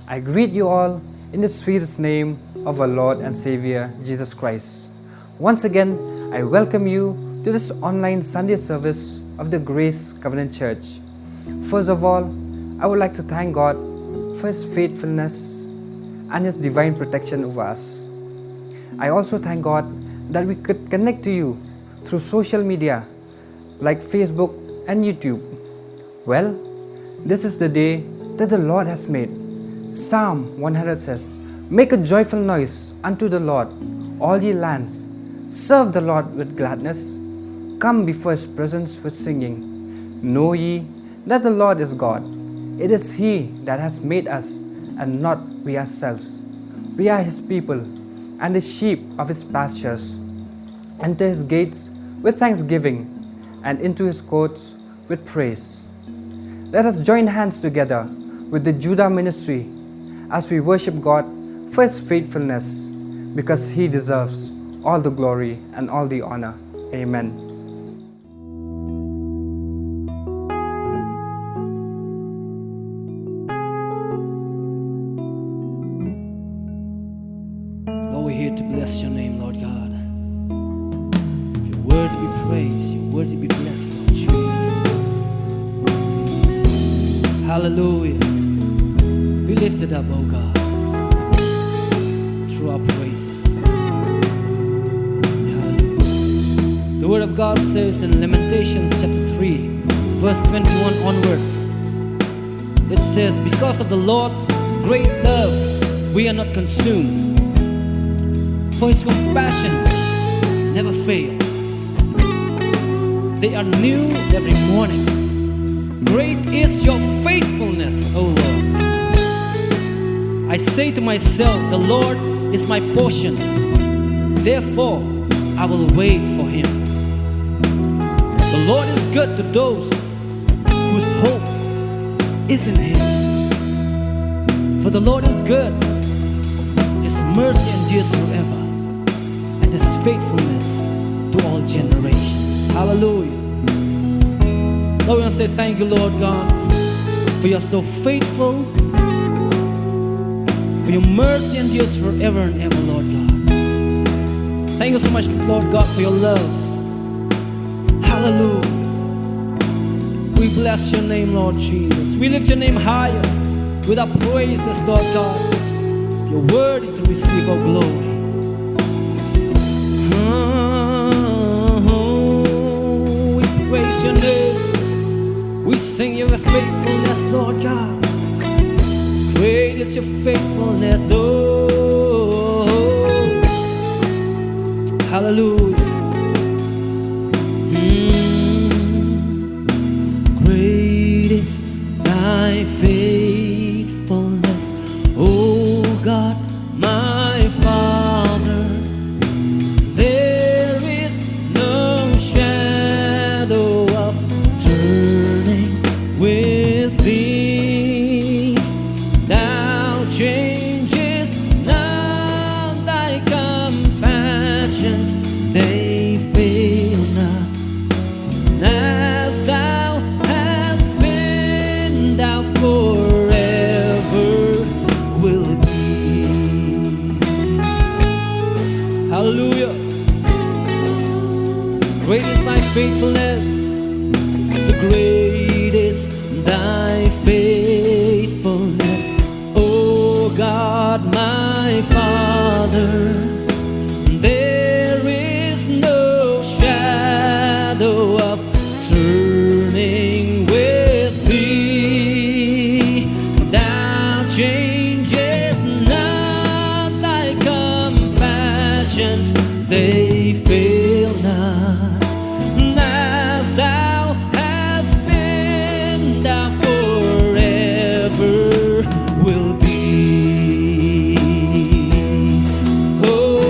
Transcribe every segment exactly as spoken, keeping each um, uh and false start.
I greet you all in the sweetest name of our Lord and Savior, Jesus Christ. Once again, I welcome you to this online Sunday service of the Grace Covenant Church. First of all, I would like to thank God for His faithfulness and His divine protection over us. I also thank God that we could connect to you through social media like Facebook and YouTube. Well, this is the day that the Lord has made. Psalm one hundred says, "Make a joyful noise unto the Lord, all ye lands. Serve the Lord with gladness. Come before His presence with singing. Know ye that the Lord is God. It is He that has made us, and not we ourselves. We are His people, and the sheep of His pastures. Enter His gates with thanksgiving, and into His courts with praise." Let us join hands together with the Judah ministry as we worship God for His faithfulness, because He deserves all the glory and all the honor. Amen. Lord, we're here to bless your name, Lord God. You're worthy to be praised. You're worthy to be blessed, Lord Jesus. Hallelujah. Be lifted up, oh God, through our praises. Hallelujah. The word of God says in Lamentations chapter three, verse twenty-one onwards, it says, "Because of the Lord's great love, we are not consumed. For His compassions never fail. They are new every morning. Great is your faithfulness, O Lord. I say to myself, 'The Lord is my portion. Therefore, I will wait for Him.' The Lord is good to those whose hope is in Him. For the Lord is good, His mercy endures forever, and His faithfulness to all generations." Hallelujah. Lord, we want to say thank you, Lord God, for you're so faithful, for your mercy endures forever and ever, Lord God. Thank you so much, Lord God, for your love. Hallelujah. We bless your name, Lord Jesus. We lift your name higher with our praises, Lord God. You're worthy to receive our glory. Oh, we praise your name. We sing your faithfulness, Lord God. Great is your faithfulness, oh. Hallelujah. Mm. Great is thy faithfulness, O God, my Father. There is no shadow of turning with thee. Thou changest not, thy compassions, they fail not. As thou hast been, thou forever will be. Hallelujah. Great is thy faithfulness. So great is thy faithfulness, O God, my Father. There is no shadow of turning with thee. Thou changest not, thy compassions, they fail not. As thou hast been, thou forever will be. Oh,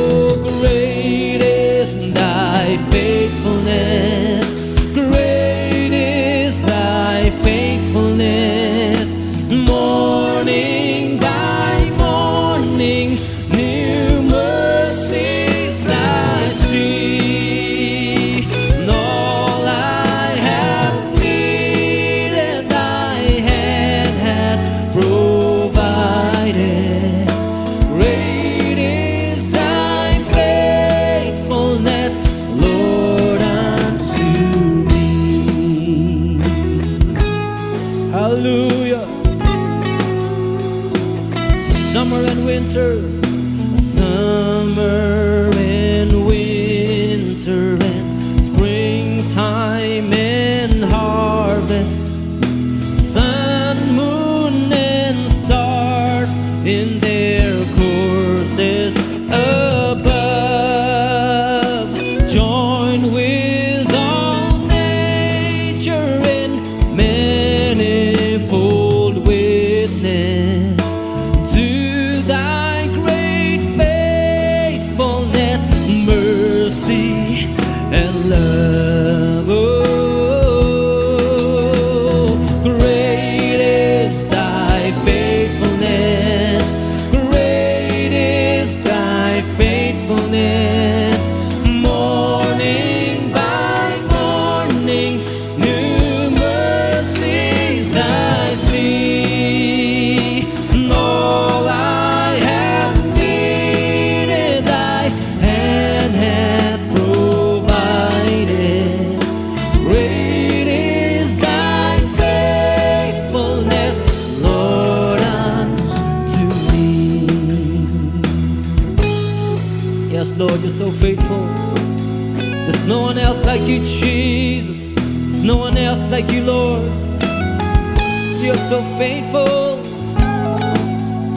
No one else like you, Lord. You're so faithful.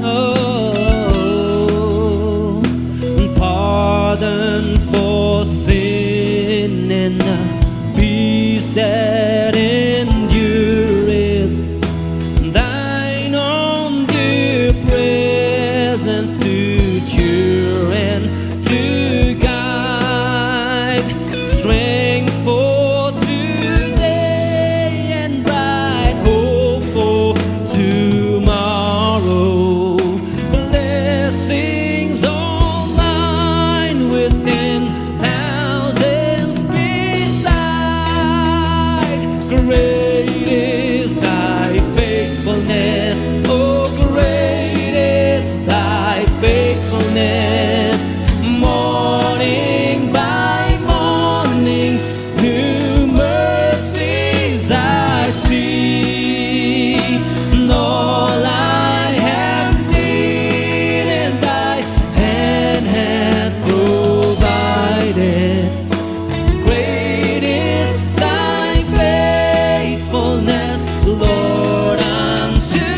Oh, pardon for sin and peace that endureth. Thine own dear presence to cheer and to guide. Strength for today and bright hope for tomorrow. Blessings all mine within, thousands beside. Great is thy faithfulness. Oh, great is thy faithfulness. Morning by morning, new mercies I see. And all I have needed, thy hand hath provided. Great is thy faithfulness, Lord, unto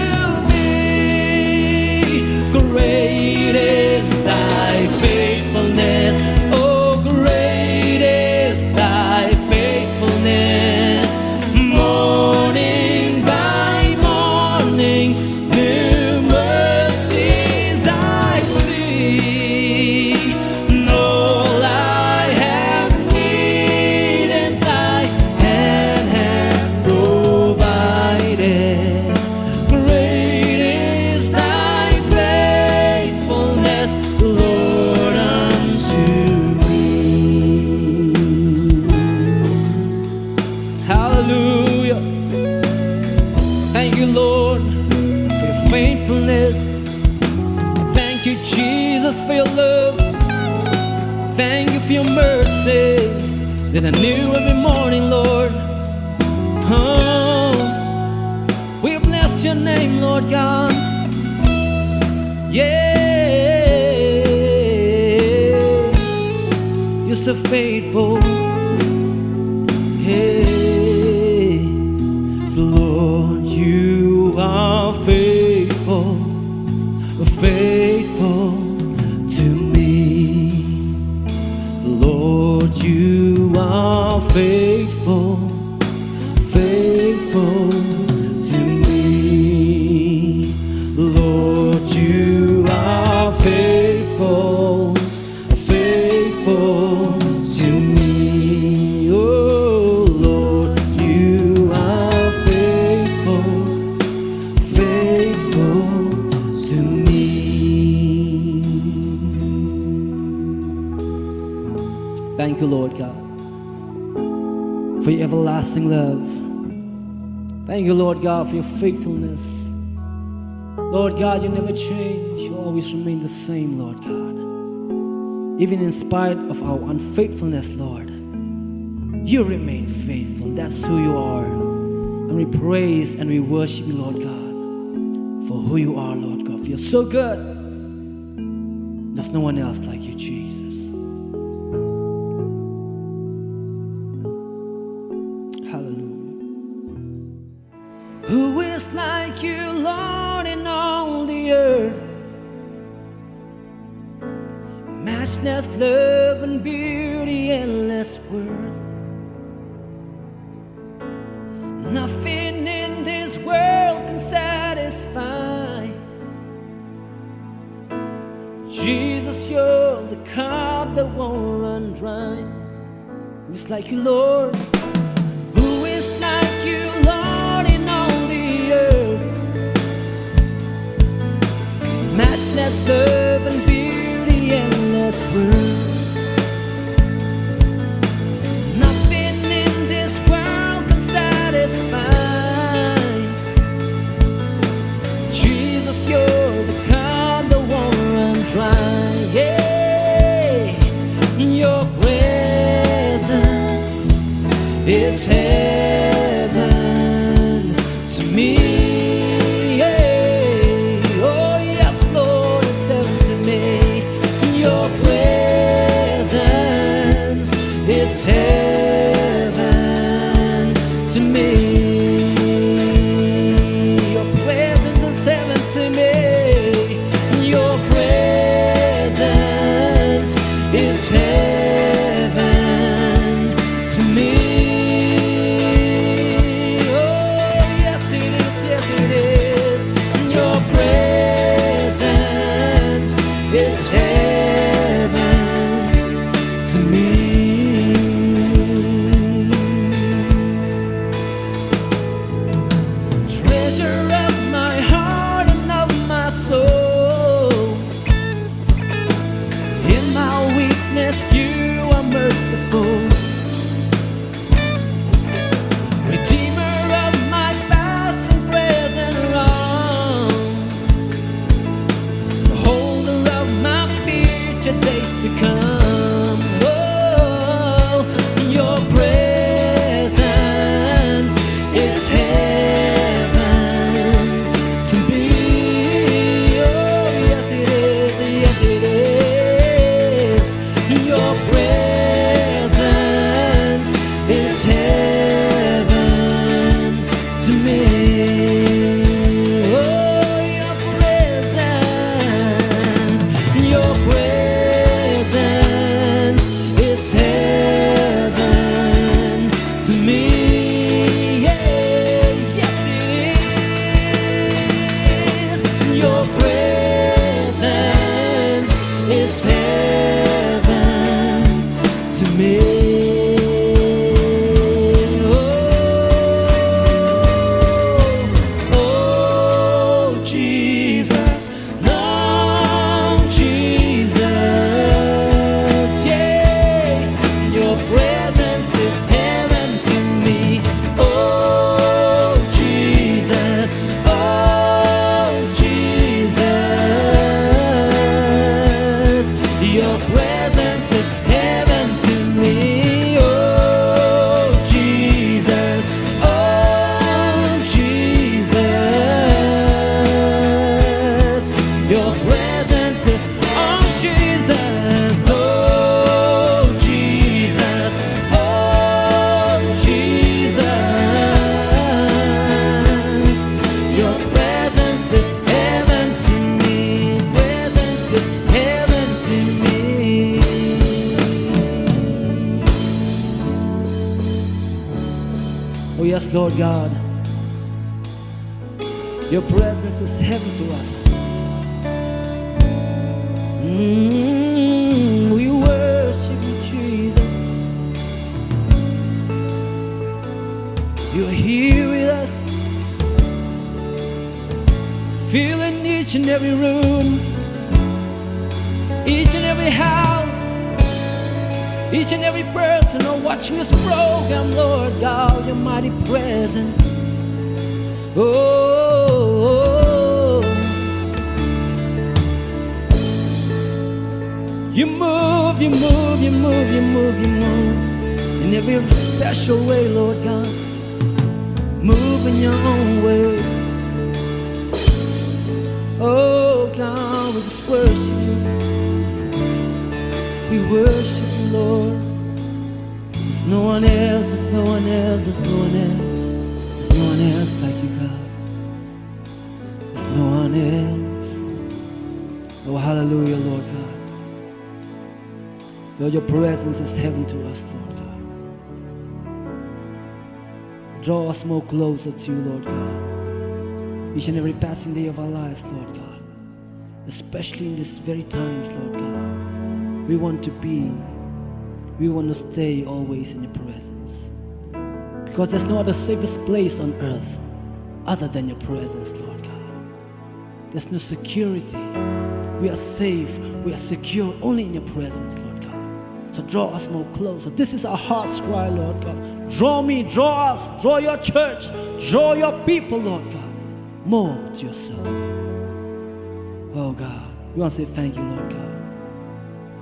me. Great is thy faithfulness. Oh, great is thy faithfulness. Morning by morning, new mercies I see. And all I have needed, thy hand hath provided. Great is thy faithfulness, Lord, unto me. Hallelujah. Thank you, Lord, for your faithfulness. Thank you, Jesus, for your love. Thank you for your mercy that I knew every morning, Lord. Oh, we bless your name, Lord God. Yeah, you're so faithful. Hey, Lord, you are faithful, faithful to me. Lord, you are faithful, faithful to me. Lord, you are faithful, faithful to me. Oh Lord, you are faithful, faithful to me. Thank you, Lord God, for your everlasting love. Thank you, Lord God, for your faithfulness. Lord God, you never change. You always remain the same, Lord God. Even in spite of our unfaithfulness, Lord, you remain faithful. That's who you are. And we praise and we worship you, Lord God, for who you are, Lord God. For you're so good. There's no one else like you, Jesus. Hallelujah. Who is like you, Lord, in all the earth? Matchless love and beauty, endless worth. Nothing in this world can satisfy. Jesus, you're the cup that won't run dry. Who is like you, Lord? Who is like you, Lord, in all the earth? Matchless love and beauty, endless worth. Nothing in this world can satisfy. Jesus, you're the cup that won't run dry. Yeah. Your presence is heaven to me. Yeah. Oh, yes, Lord, it's heaven to me. Your presence is heaven Oh, yes, Lord God. Your presence is heaven to us. Mm, we worship you, Jesus. You're here with us. Filling each and every room, each and every house, each and every person who are watching this program, Lord God, your mighty presence. Oh, you move, you move, you move, you move, you move in every special way, Lord God. Move in your own way. Oh God, we just worship you. We worship you, Lord. There's no one else, there's no one else, there's no one else. There's no one else like you, God. There's no one else. Oh, hallelujah, Lord God. Lord, your presence is heaven to us, Lord God. Draw us more closer to you, Lord God. Each and every passing day of our lives, Lord God. Especially in these very times, Lord God. We want to be, we want to stay always in your presence. Because there's no other safest place on earth other than your presence, Lord God. There's no security. We are safe. We are secure only in your presence, Lord God. So draw us more closer. This is our heart's cry, Lord God. Draw me, draw us, draw your church, draw your people, Lord God, more to yourself. Oh God, we want to say thank you, Lord God.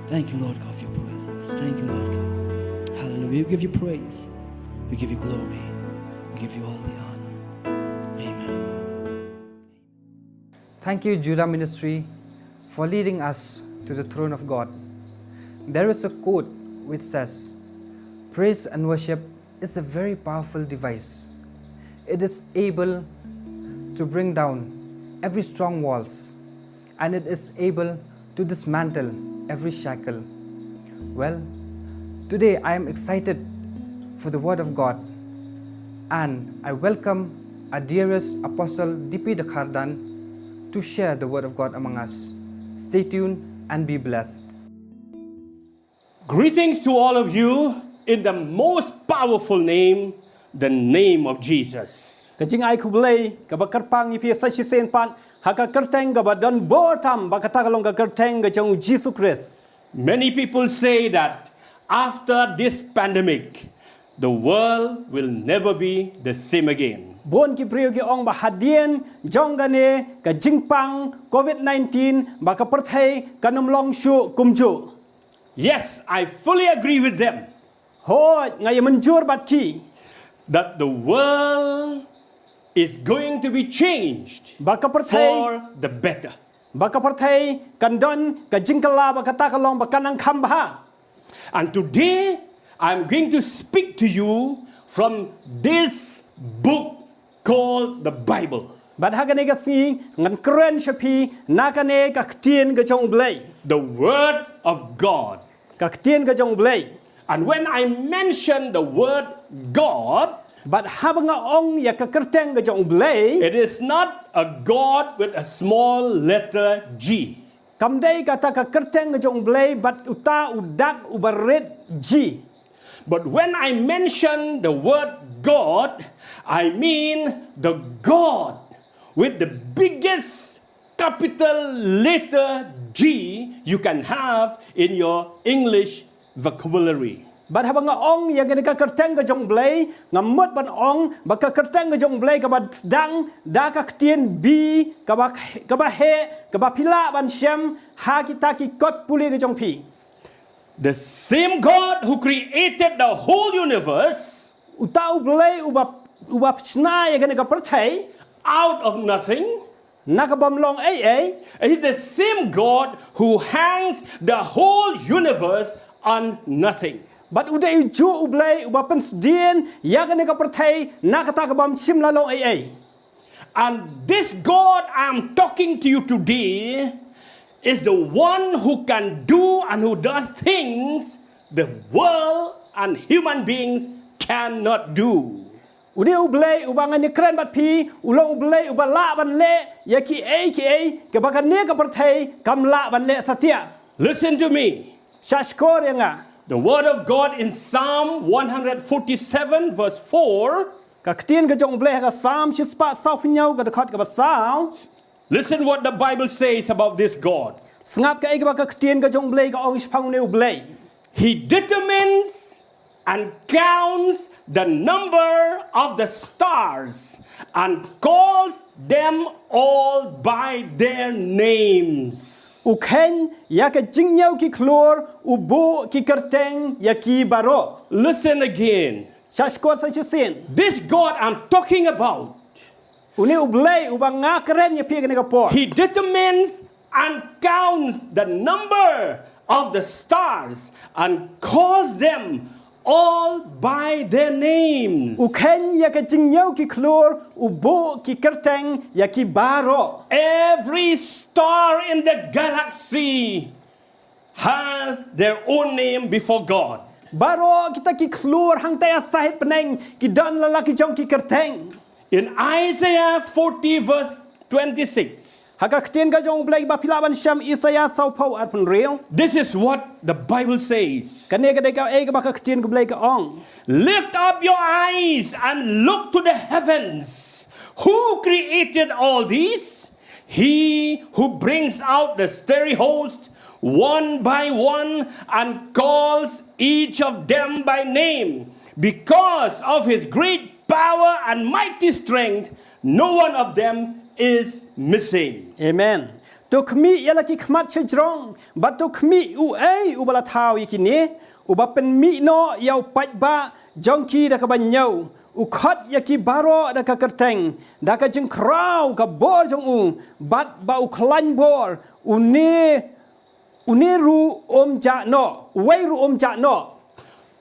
Thank you, Lord God, for your presence. Thank you, Lord God. Hallelujah. We give you praise. We give you glory. We give you all the honor. Amen. Thank you, Judah Ministry, for leading us to the throne of God. There is a quote which says, "Praise and worship is a very powerful device. It is able to bring down every strong walls, and it is able to dismantle every shackle." Well, today I am excited for the word of God, and I welcome our dearest apostle D P Dakhardan to share the word of God among us. Stay tuned and be blessed. Greetings to all of you in the most powerful name, the name of Jesus. Ka jingai khublei kaba kyrpang ïa phi sa shisien pat ha ka kyrteng kaba don bor tam ba kata ka long ka kyrteng ka jong u Jisu Khrist. Many people say that after this pandemic, the world will never be the same again. Bun ki briew ki ong ba hadien jong kane ka jingpang COVID nineteen ba ka pyrthei kan ym long shuh kumjuh. Yes, I fully agree with them. Hooid, nga ïa mynjur bad ki. That the world is going to be changed Ba ka pyrthei for the better. Ba ka pyrthei kan don ka jingkylla ba kata ka long ba kan nang kham bha. And today, I'm going to speak to you from this book called the Bible. Bad ha kane ka sngi ngan kren sha phi na kane ka ktien ka jong u Blei. The Word of God. Ka ktien ka jong u Blei. And when I mention the word God, Bad haba nga ong ïa ka kyrteng ka jong u Blei. It is not a God with a small letter G. Kam dei kata ka kyrteng ka jong u Blei bad uta u dak uba rit G. But when I mention the word God, I mean the God with the biggest capital letter G you can have in your English vocabulary. Bad haba nga ong ïa kane ka kyrteng ka jong u Blei, nga mut ban ong ba ka kyrteng ka jong u Blei kaba sdang da ka ktien B kaba kaba heh kaba phi lah ban shem ha kita ki kot pule ka jong phi. The same God who created the whole universe. Uta u Blei uba uba shna ïa kane ka pyrthei. Out of nothing. Na ka bym long ei ei. Is the same God who hangs the whole universe on nothing. Bad u dei u ju u Blei uba pynsdien ïa kane ka pyrthei na kata ka bym shym la long ei ei. And this God I am talking to you today is the one who can do and who does things the world and human beings cannot do. Une U Blei uba ngan ïakren bad phi, u long U Blei uba lah ban leh ïa kiei kiei kaba kane ka pyrthei kam lah ban leh satia. Listen to me. Shahshkor ïa nga. The word of God in Psalm one hundred forty-seven, verse four. Ka ktien ka jong U Blei ha ka Psalm shispah saw phew hynñiew ka dkhot kaba saw. Listen what the Bible says about this God. Sngap kaei kaba ka ktien ka jong U Blei ka ong shaphang une U Blei. He determines and counts the number of the stars and calls them all by their names. U kheiñ ïa ka jingñiew ki khlur, u buh ki kyrteng ïa ki baroh. Listen again. Shahshkor sa shisien. This God I'm talking about, une U Blei uba nga kren ïa phi kane ka por. He determines and counts the number of the stars and calls them all by their names. U kheiñ ïa ka jingñiew ki khlur, u buh ki kyrteng ïa ki baroh. Every star in the galaxy has their own name before God. Baroh kita ki khlur hangta ïa sahit bneng ki don la la ki jong ki kyrteng. In Isaiah forty, verse twenty-six, ha ka ktien ka jong U Blei ba phi lah ban shem, Isaïah saw phew ar phew hynriew, this is what the Bible says. Kane ka dei kaei kaba ka ktien ka Blei ka ong. Lift up your eyes and look to the heavens. Who created all these? He who brings out the starry host one by one and calls each of them by name. Because of his great power and mighty strength, no one of them is missing. Amen. To khmih ïa la ki khmat shajrong, bad to khmih uei uba la thaw ïa kine, uba pynmih noh ïa u paidbah jong ki da kaba ñiew, u khot ïa ki baroh da ka kyrteng, da ka jingkhraw ka bor jong u, bad ba u khlaiñ bor, une, une ruh um jah noh, uwei ruh um jah noh.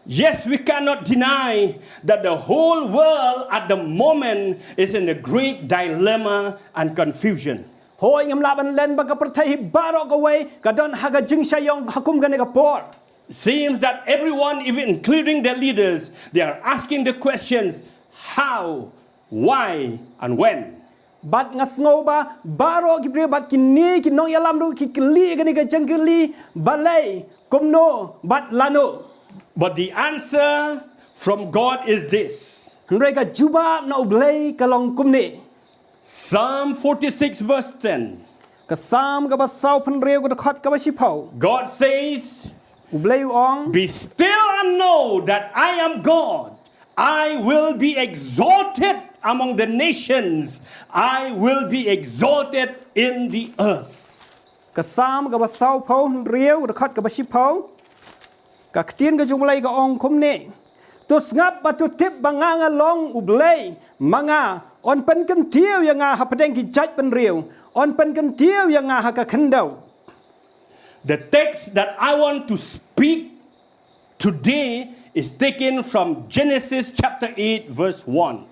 Yes, we cannot deny that the whole world at the moment is in a great dilemma and confusion. Hooid, ngam lah ban len ba ka pyrthei hi baroh kawei ka don ha ka jingshah ïong ha kum kane ka por. Seems that everyone, even including their leaders, they are asking the questions, how, why, and when. Bad nga sngew ba baroh ki briew bad kine ki nongïalam ruh ki kylli kane ka jingkylli, balei, kumno, bad lano. But the answer from God is this. Hynrei ka jubab na U Blei ka long kumne. Psalm forty-six, verse ten. Ka Psalm kaba saw phew hynriew ka dkhot kaba shiphew. God says, U Blei u ong, be still and know that I am God. I will be exalted among the nations. I will be exalted in the earth. Ka Psalm kaba saw phew hynriew ka dkhot kaba shiphew. Ka ktien ka jong U Blei ka ong kumne. To sngap bad to tip ba nga nga long U Blei, ma nga, yn pynkyntiew ïa nga hapdeng ki jaitbynriew, yn pynkyntiew ïa nga ha ka khyndew. The text that I want to speak today is taken from Genesis chapter eight, verse one.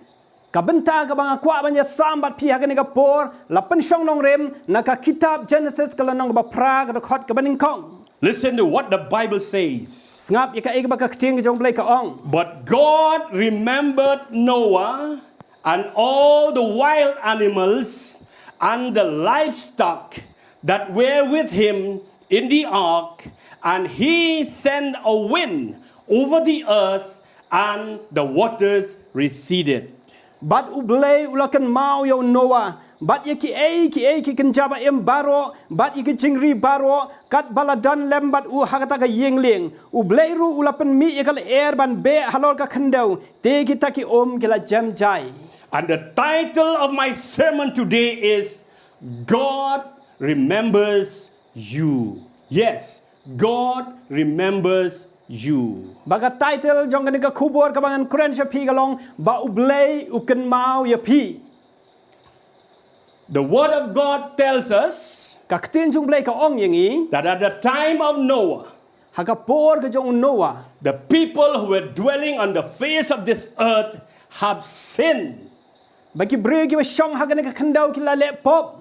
Ka bynta kaba nga kwah ban ïasam bad phi ha kane ka por, la pynshong nongrim na ka kitab Genesis ka lynnong kaba phra ka dkhot kaba nyngkong. Listen to what the Bible says. Sngap ïa kaei kaba ka ktien ka jong U Blei ka ong. But God remembered Noah and all the wild animals and the livestock that were with him in the ark, and he sent a wind over the earth, and the waters receded. Bad U Blei u la kynmaw ïa u Noah, bad ïa kiei kiei ki kynja ba im baroh, bad ïa ki jingri baroh, katba la don lem bad u ha kata ka ïing lieng. U Blei ruh u la pynmih ïa ka lyer ban beh halor ka khyndew, te kita ki um ki la jem jai. And the title of my sermon today is God Remembers You. Yes, God remembers you. Ba ka title jong kane ka khubor kaba ngan kren sha phi ka long, ba U Blei u kynmaw ïa phi. The word of God tells us, ka ktien jong U Blei ka ong ïa ngi, that at the time of Noah, ha ka por ka jong u Noah, the people who were dwelling on the face of this earth have sinned. Ba ki briew kiba shong ha kane ka khyndew ki la leh pop.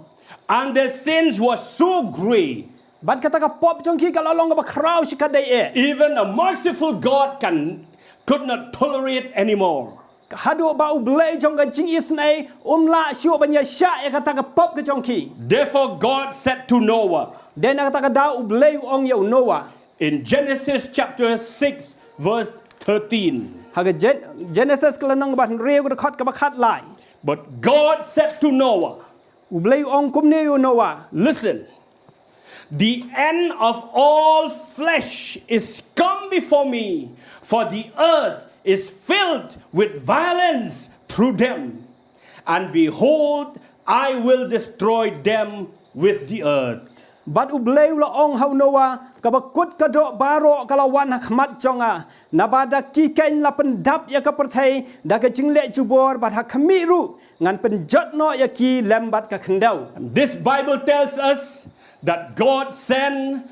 And their sins were so great. Bad kata ka pop jong ki ka la long kaba khraw shikatdei eh. Even a merciful God can, could not tolerate anymore. Haduh ba U Blei jong ka jingisynei um lah shuh ban ïashah ïa kata ka pop ka jong ki. Therefore God said to Noah, Dei na kata ka daw U Blei u ong ïa u Noah. In Genesis chapter six, verse thirteen. Ha ka Gen- Genesis ka lynnong ba hynriew ka dkhot kaba khatlai. But God said to Noah, U Blei u ong kumne ïa u Noah. Listen, the end of all flesh is come before me, for the earth is filled with violence through them. And behold, I will destroy them with the earth. Bad U Blei u la ong ha u Noah, kaba kut ka doh baroh ka la wan ha khmat jong nga, naba da ki keiñ la pyndap ïa ka pyrthei da ka jingleh jubor, bad ha khmih ruh ngan pynjot noh ïa ki lem bad ka khyndew. And this Bible tells us that God sent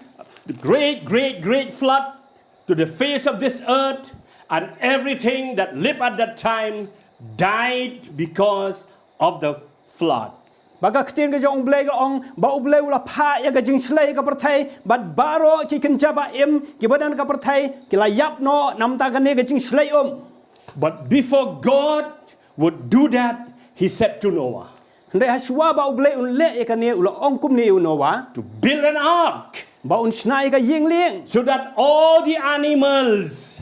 the great, great, great flood to the face of this earth, and everything that lived at that time died because of the flood. Ba ka ktien ka jong U Blei ka ong ba U Blei u la phah ïa ka jingshlei ka pyrthei, bad baroh ki kynja ba im kiba don ha ka pyrthei ki la ïap noh namar kane ka jingshlei um. But before God would do that, he said to Noah, Hynrei ha shuwa ba U Blei un leh ïa kane u la ong kumne ïa u Noah, to build an ark, ba un shna ïa ka ïing lieng, so that all the animals,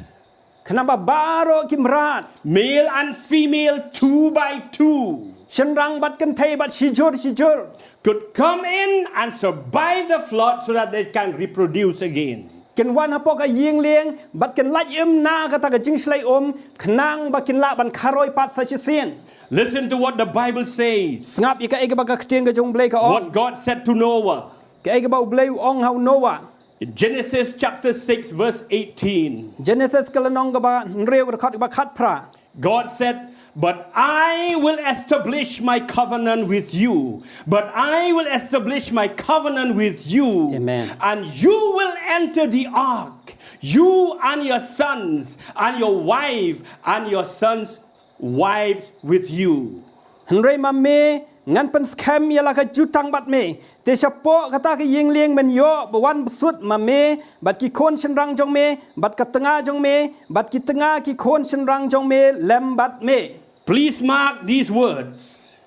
khnang ba baroh ki mrad, male and female, two by two, shynrang bad kynthei bad shijur shijur, could come in and survive the flood so that they can reproduce again. Kin wan hapoh ka ïing lieng bad kin lait im na kata ka jingshlei um, khnang ba kin lah ban kharoi pat sa shisien. Listen to what the Bible says. Sngap ïa kaei kaba ka ktien ka jong U Blei ka ong. What God said to Noah. Kaei kaba U Blei u ong ha u Noah. In Genesis chapter six, verse eighteen. Genesis ka lynnong kaba hynriew ka dkhot kaba khatphra. God said, "But I will establish my covenant with you. But I will establish my covenant with you. Amen. And you will enter the ark, you and your sons, and your wife, and your sons' wives with you." Hynrei ma me ngan pynskhem ïa la ka jutang bad me, te shapoh kata ka ïing lieng men ïoh ba wan bsut ma me bad ki khun shynrang jong me, bad ka tnga jong me, bad ki tnga ki khun shynrang jong me lem bad me. Please mark these words.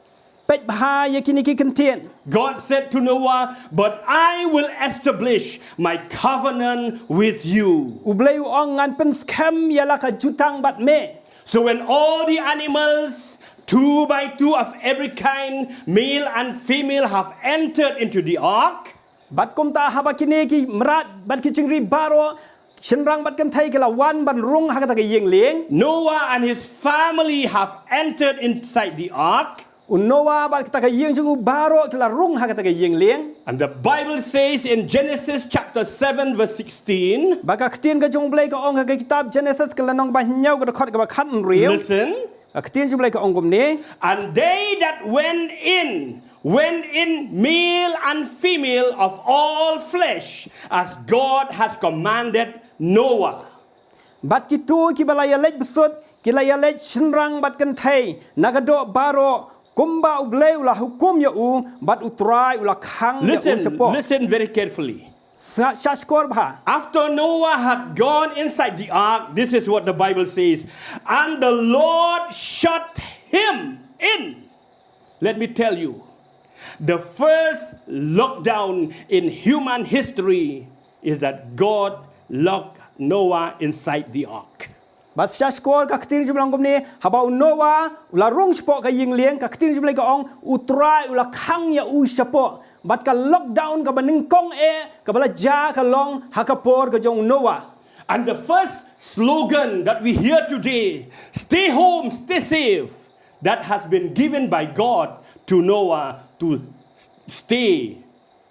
Peit bha ïa kine ki kyntien. God said to Noah, "But I will establish my covenant with you." U Blei u ong ngan pynskhem ïa la ka jutang bad me. So when all the animals, two by two of every kind, male and female, have entered into the ark, bad kumta haba kine ki mrad bad ki chingri baroh, shynrang bad kynthei ki la wan ban rung ha kata ka ïing lieng, Noah and his family have entered inside the ark. U Noah bad kata ka ïing jong u baroh ki la rung ha kata ka ïing lieng. And the Bible says in Genesis chapter seven, verse sixteen. Ba ka ktien ka jong U Blei ka ong ha ka kitab Genesis ka lynnong ba hynñiew ka dkhot kaba khathynriew. Listen. Ka ktien jong U Blei ka ong kumne. And they that went in, went in male and female of all flesh, as God has commanded Noah. Bad kito kiba la ïaleit bsut ki la ïaleit shynrang bad kynthei na ka doh baroh, kumba U Blei u la hukum ïa u, bad U Trai u la khang ïa u shapoh. Listen, listen very carefully. Sngap, shahshkor bha. After Noah had gone inside the ark, this is what the Bible says, "And the Lord shut him in." Let me tell you, the first lockdown in human history is that God locked Noah inside the ark. Bad shahshkor ka ktien jong U Blei kumne, haba u Noah u la rung shapoh ka ïing lieng, ka ktien jong U Blei ka ong U Trai u la khang ïa u shapoh. Bad ka lockdown kaba nyngkong eh kaba la jia ka long ha ka por ka jong u Noah. And the first slogan that we hear today, "Stay home, stay safe," that has been given by God to Noah to s- stay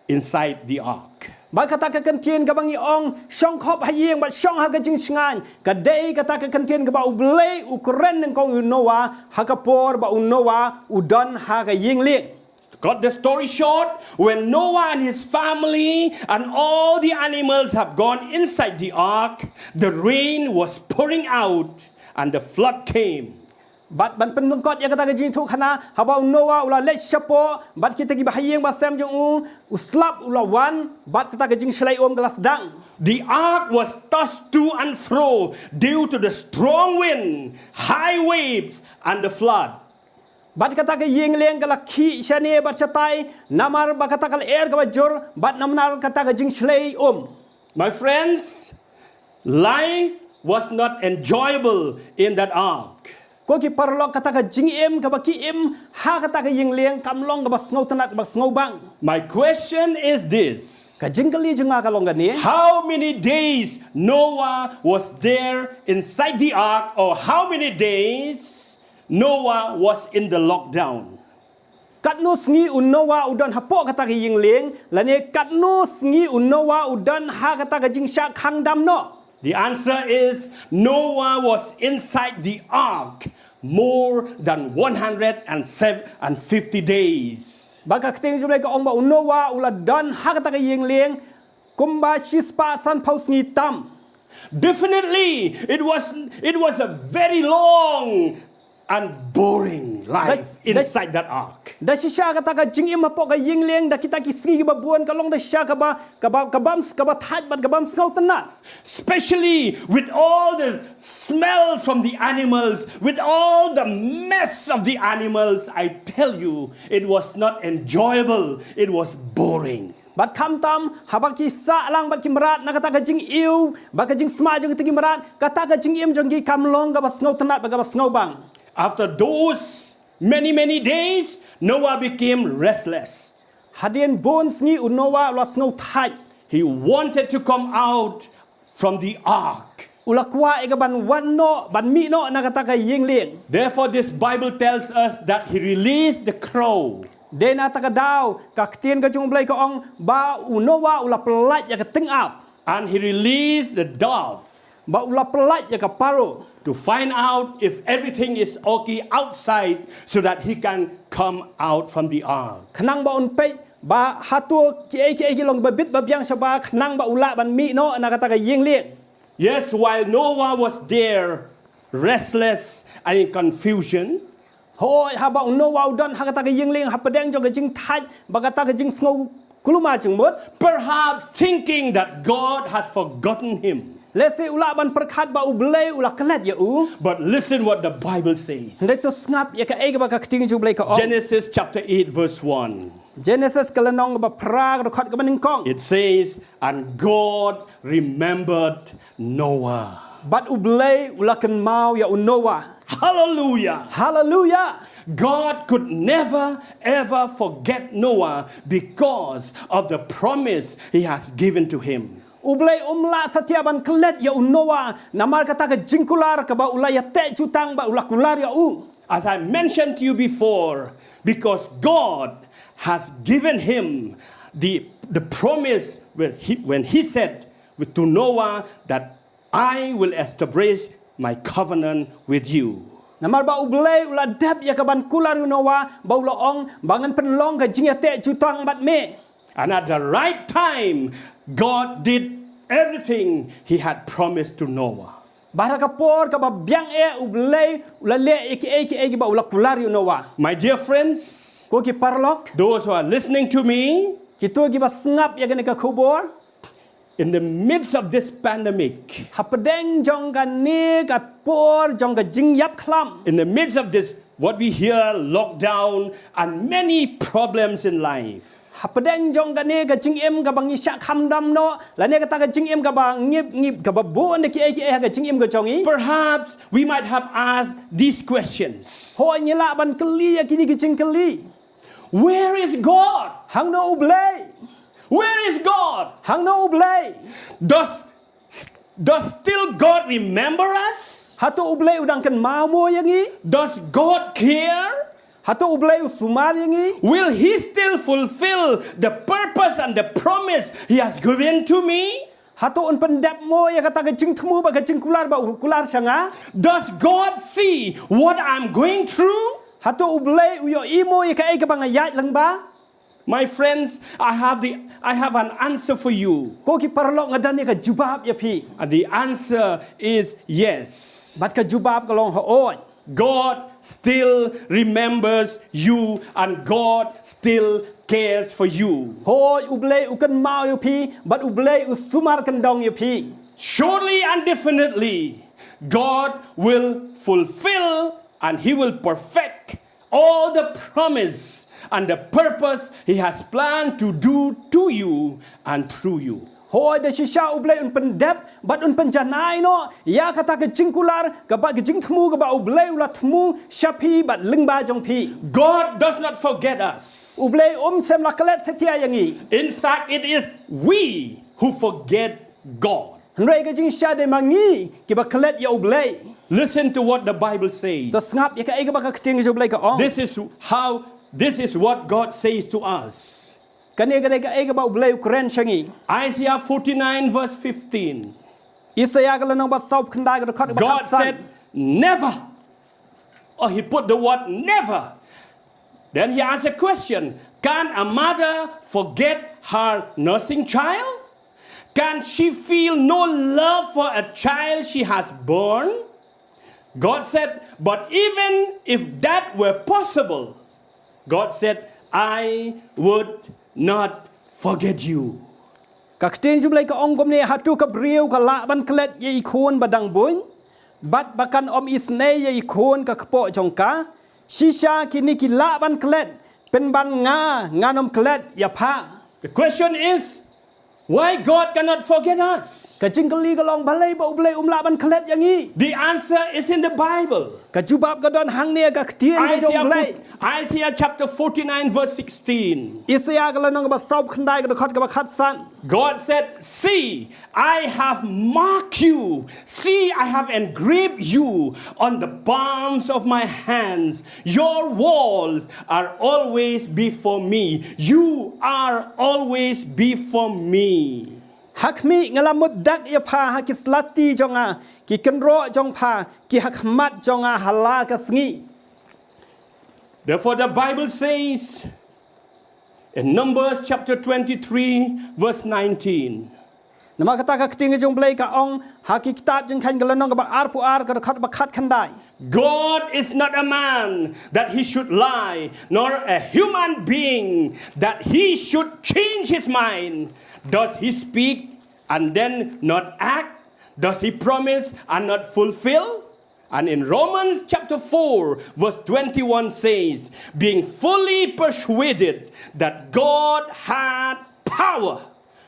inside the ark. Bad kata ka kyntien kaba ngi ong, "Shong khop ha ïing bad shong ha ka jingshngaiñ," ka dei kata ka kyntien kaba U Blei u kren nyngkong ïa u Noah ha ka por ba u Noah u don ha ka ïing lieng. Cut the story short, when Noah and his family and all the animals have gone inside the ark, the rain was pouring out and the flood came. Bad ban pynlyngkot ïa kata ka jingïathuhkhana, haba u Noah u la leit shapoh, bad kita ki bahaïing bahasem jong u, u slap u la wan, bad kata ka jingshlei um ka la sdang. The ark was tossed to and fro due to the strong wind, high waves, and the flood. Bad kata ka ïing lieng ka la khih shane bad shatai, namar ba kata ka lyer kaba jur, bad namar kata ka jingshlei um. My friends, life was not enjoyable in that ark. Ko ki paralok, kata ka jingim kaba ki im ha kata ka ïing lieng kam long kaba sngewtynnat, kaba sngewbang. My question is this. Ka jingkylli jong nga ka long kane. How many days Noah was there inside the ark, or how many days Noah was in the lockdown? Katno sngi u Noah u don hapoh kata ka ïing lieng, lane katno sngi u Noah u don ha kata ka jingshah khang dam noh? The answer is Noah was inside the ark more than one hundred and fifty days. Ba ka ktien jong U Blei ka ong ba u Noah u la don ha kata ka ïing lieng kumba shispah sanphew sngi tam. Definitely, it was it was a very long and boring life inside that ark. Da shisha kata ka jingim hapoh ka ïing lieng da kita ki sngi kiba bun ka long da shisha kaba, kaba, kabam, kaba thait bad kabam sngewtynnat. Especially with all the smell from the animals, with all the mess of the animals, I tell you, it was not enjoyable, it was boring. Bad khamtam, haba ki sah lang bad ki mrad na kata ka jingïew, bad ka jingsma jong kita ki mrad, kata ka jingim jong ki kam long kaba sngewtynnat bad kaba sngewbang. After those many, many days, Noah became restless. Hadien bun sngi u Noah u la sngewthait. He wanted to come out from the ark. U la kwah ïa ka ban wan noh, ban mih noh na kata ka ïing lieng. Therefore, this Bible tells us that he released the crow. Dei na kata ka daw, ka ktien ka jong U Blei ka ong ba u Noah u la pyllait ïa ka tyngab. And he released the dove. Ba u la pyllait ïa ka paro. To find out if everything is okay outside so that he can come out from the ark. Khnang ba un peit ba hato kiei kiei ki long ba bit ba biang shabar khnang ba u lah ban mih noh na kata ka ïing lieng. Yes, while Noah was there, restless and in confusion, hooid, haba u Noah u don ha kata ka ïing lieng hapdeng jong ka jingthait bad kata ka jingsngew kulmar jingmut. Perhaps thinking that God has forgotten him. Lehse u lah ban pyrkhat ba U Blei u la klet ïa u. But listen what the Bible says. Hynrei to sngap ïa kaei kaba ka ktien jong U Blei ka ong. Genesis chapter eight, verse one. Genesis ka lynnong kaba phra, ka dkhot kaba nyngkong. It says, "And God remembered Noah." Bad U Blei u la kynmaw ïa u Noah. Hallelujah. Hallelujah. God could never ever forget Noah because of the promise he has given to him. U Blei um lah satia ban klet ïa u Noah namar kata ka jingkular kaba u la ïateh jutang bad u la kular ïa u. As I mentioned to you before, because God has given him the, the promise when he, when he said with, to Noah that, "I will establish my covenant with you." Namar ba U Blei u la dep ïa ka ban kular ïa u Noah ba u la ong ba ngan pynlong ka jingïateh jutang bad me. And at the right time, God did everything he had promised to Noah. Bad ha ka por kaba biang eh U Blei u la leh ïa kiei kiei kiba u la kular ïa u Noah. My dear friends, ko ki paralok, those who are listening to me, kito kiba sngap ïa kane ka khubor, in the midst of this pandemic, hapdeng jong kane ka por jong ka jingïap khlam, in the midst of this, what we hear, lockdown and many problems in life, hapdeng jong kane ka jingim kaba ngi shah kham dam noh lane kata ka jingim kaba ngip ngip kaba bun da kiei kiei ha ka jingim ka jong ngi. Perhaps we might have asked these questions. Hooid, ngi lah ban kylli ïa kine ki jingkylli. Where is God? Hangno U Blei? Where is God? Hangno U Blei? Does, does still God remember us? Hato U Blei u dang kynmaw mo ïa ngi? Does God care? Hato U Blei u sumar ïa ngi? Will he still fulfill the purpose and the promise he has given to me? Hato un pyndep mo ïa kata ka jingthmu bad ka jingkular ba u kular sha nga? Does God see what I'm going through? Hato U Blei u ïohi mo ïa kaei kaba nga ïaid lyngba? My friends, I have the, I have an answer for you. Ko ki paralok, nga don ïa ka jubab ïa phi. And the answer is yes. Bad ka jubab ka long hooid. God still remembers you and God still cares for you. Hooid, U Blei u kynmaw ïa phi, bad U Blei u sumar kyndong ïa phi. Surely and definitely, God will fulfill and He will perfect all the promise and the purpose He has planned to do to you and through you. Hooid, da shisha U Blei un pyndep bad un pynjanai noh ïa kata ka jingkular kaba, ka jingthmu kaba U Blei u la thmu sha phi bad lyngba jong phi. God does not forget us. U Blei um shym la klet satia ïa ngi. In fact, it is we who forget God. Hynrei ka jingshisha dei ma ngi kiba klet ïa U Blei. Listen to what the Bible says. To sngap ïa kaei kaba ka ktien ka jong U Blei ka ong. This is how, this is what God says to us. Kane ka dei kaei kaba U Blei u kren sha ngi. Isaiah forty-nine verse fifteen. Isaïah ka lynnong ba sawphew khyndai ka dkhot ba khatsan. God said, "Never." Oh, he put the word "never." Then he asked a question, "Can a mother forget her nursing child? Can she feel no love for a child she has born?" God said, "But even if that were possible," God said, "I would not forget you." Ka ktien jong U Blei ka ong kumne, hato ka briew ka lah ban klet ïa i khun ba dang bun, bad ba kan ym isynei ïa i khun ka kpoh jong ka? Shisha kine ki lah ban klet, pynban nga ngan ym klet ïa pha. The question is, why God cannot forget us? Ka jingkylli ka long balei ba U Blei um lah ban klet ïa ngi. The answer is in the Bible. Ka jubab ka don hangne ka ktien ka jong U Blei. Isaiah chapter forty-nine verse sixteen. Isaïah ka lynnong ba sawphew khyndai ka dkhot kaba khatsan. God said, "See, I have marked you. See, I have engraved you on the palms of my hands. Your walls are always before me. You are always before me." Ha khmih nga la mut dak ïa pha ha ki slati jong nga, ki kynroh jong pha ki ha khmat jong nga ha la ka sngi. Therefore, the Bible says in Numbers chapter twenty-three, verse nineteen. Namar kata ka ktien ka jong U Blei ka ong ha ki kitab Jingkheiñ ka lynnong kaba arphew ar ka dkhot ba khatkhyndai. God is not a man that he should lie, nor a human being that he should change his mind. Does he speak and then not act? Does he promise and not fulfill? And in Romans chapter four, verse twenty-one says, "Being fully persuaded that God had power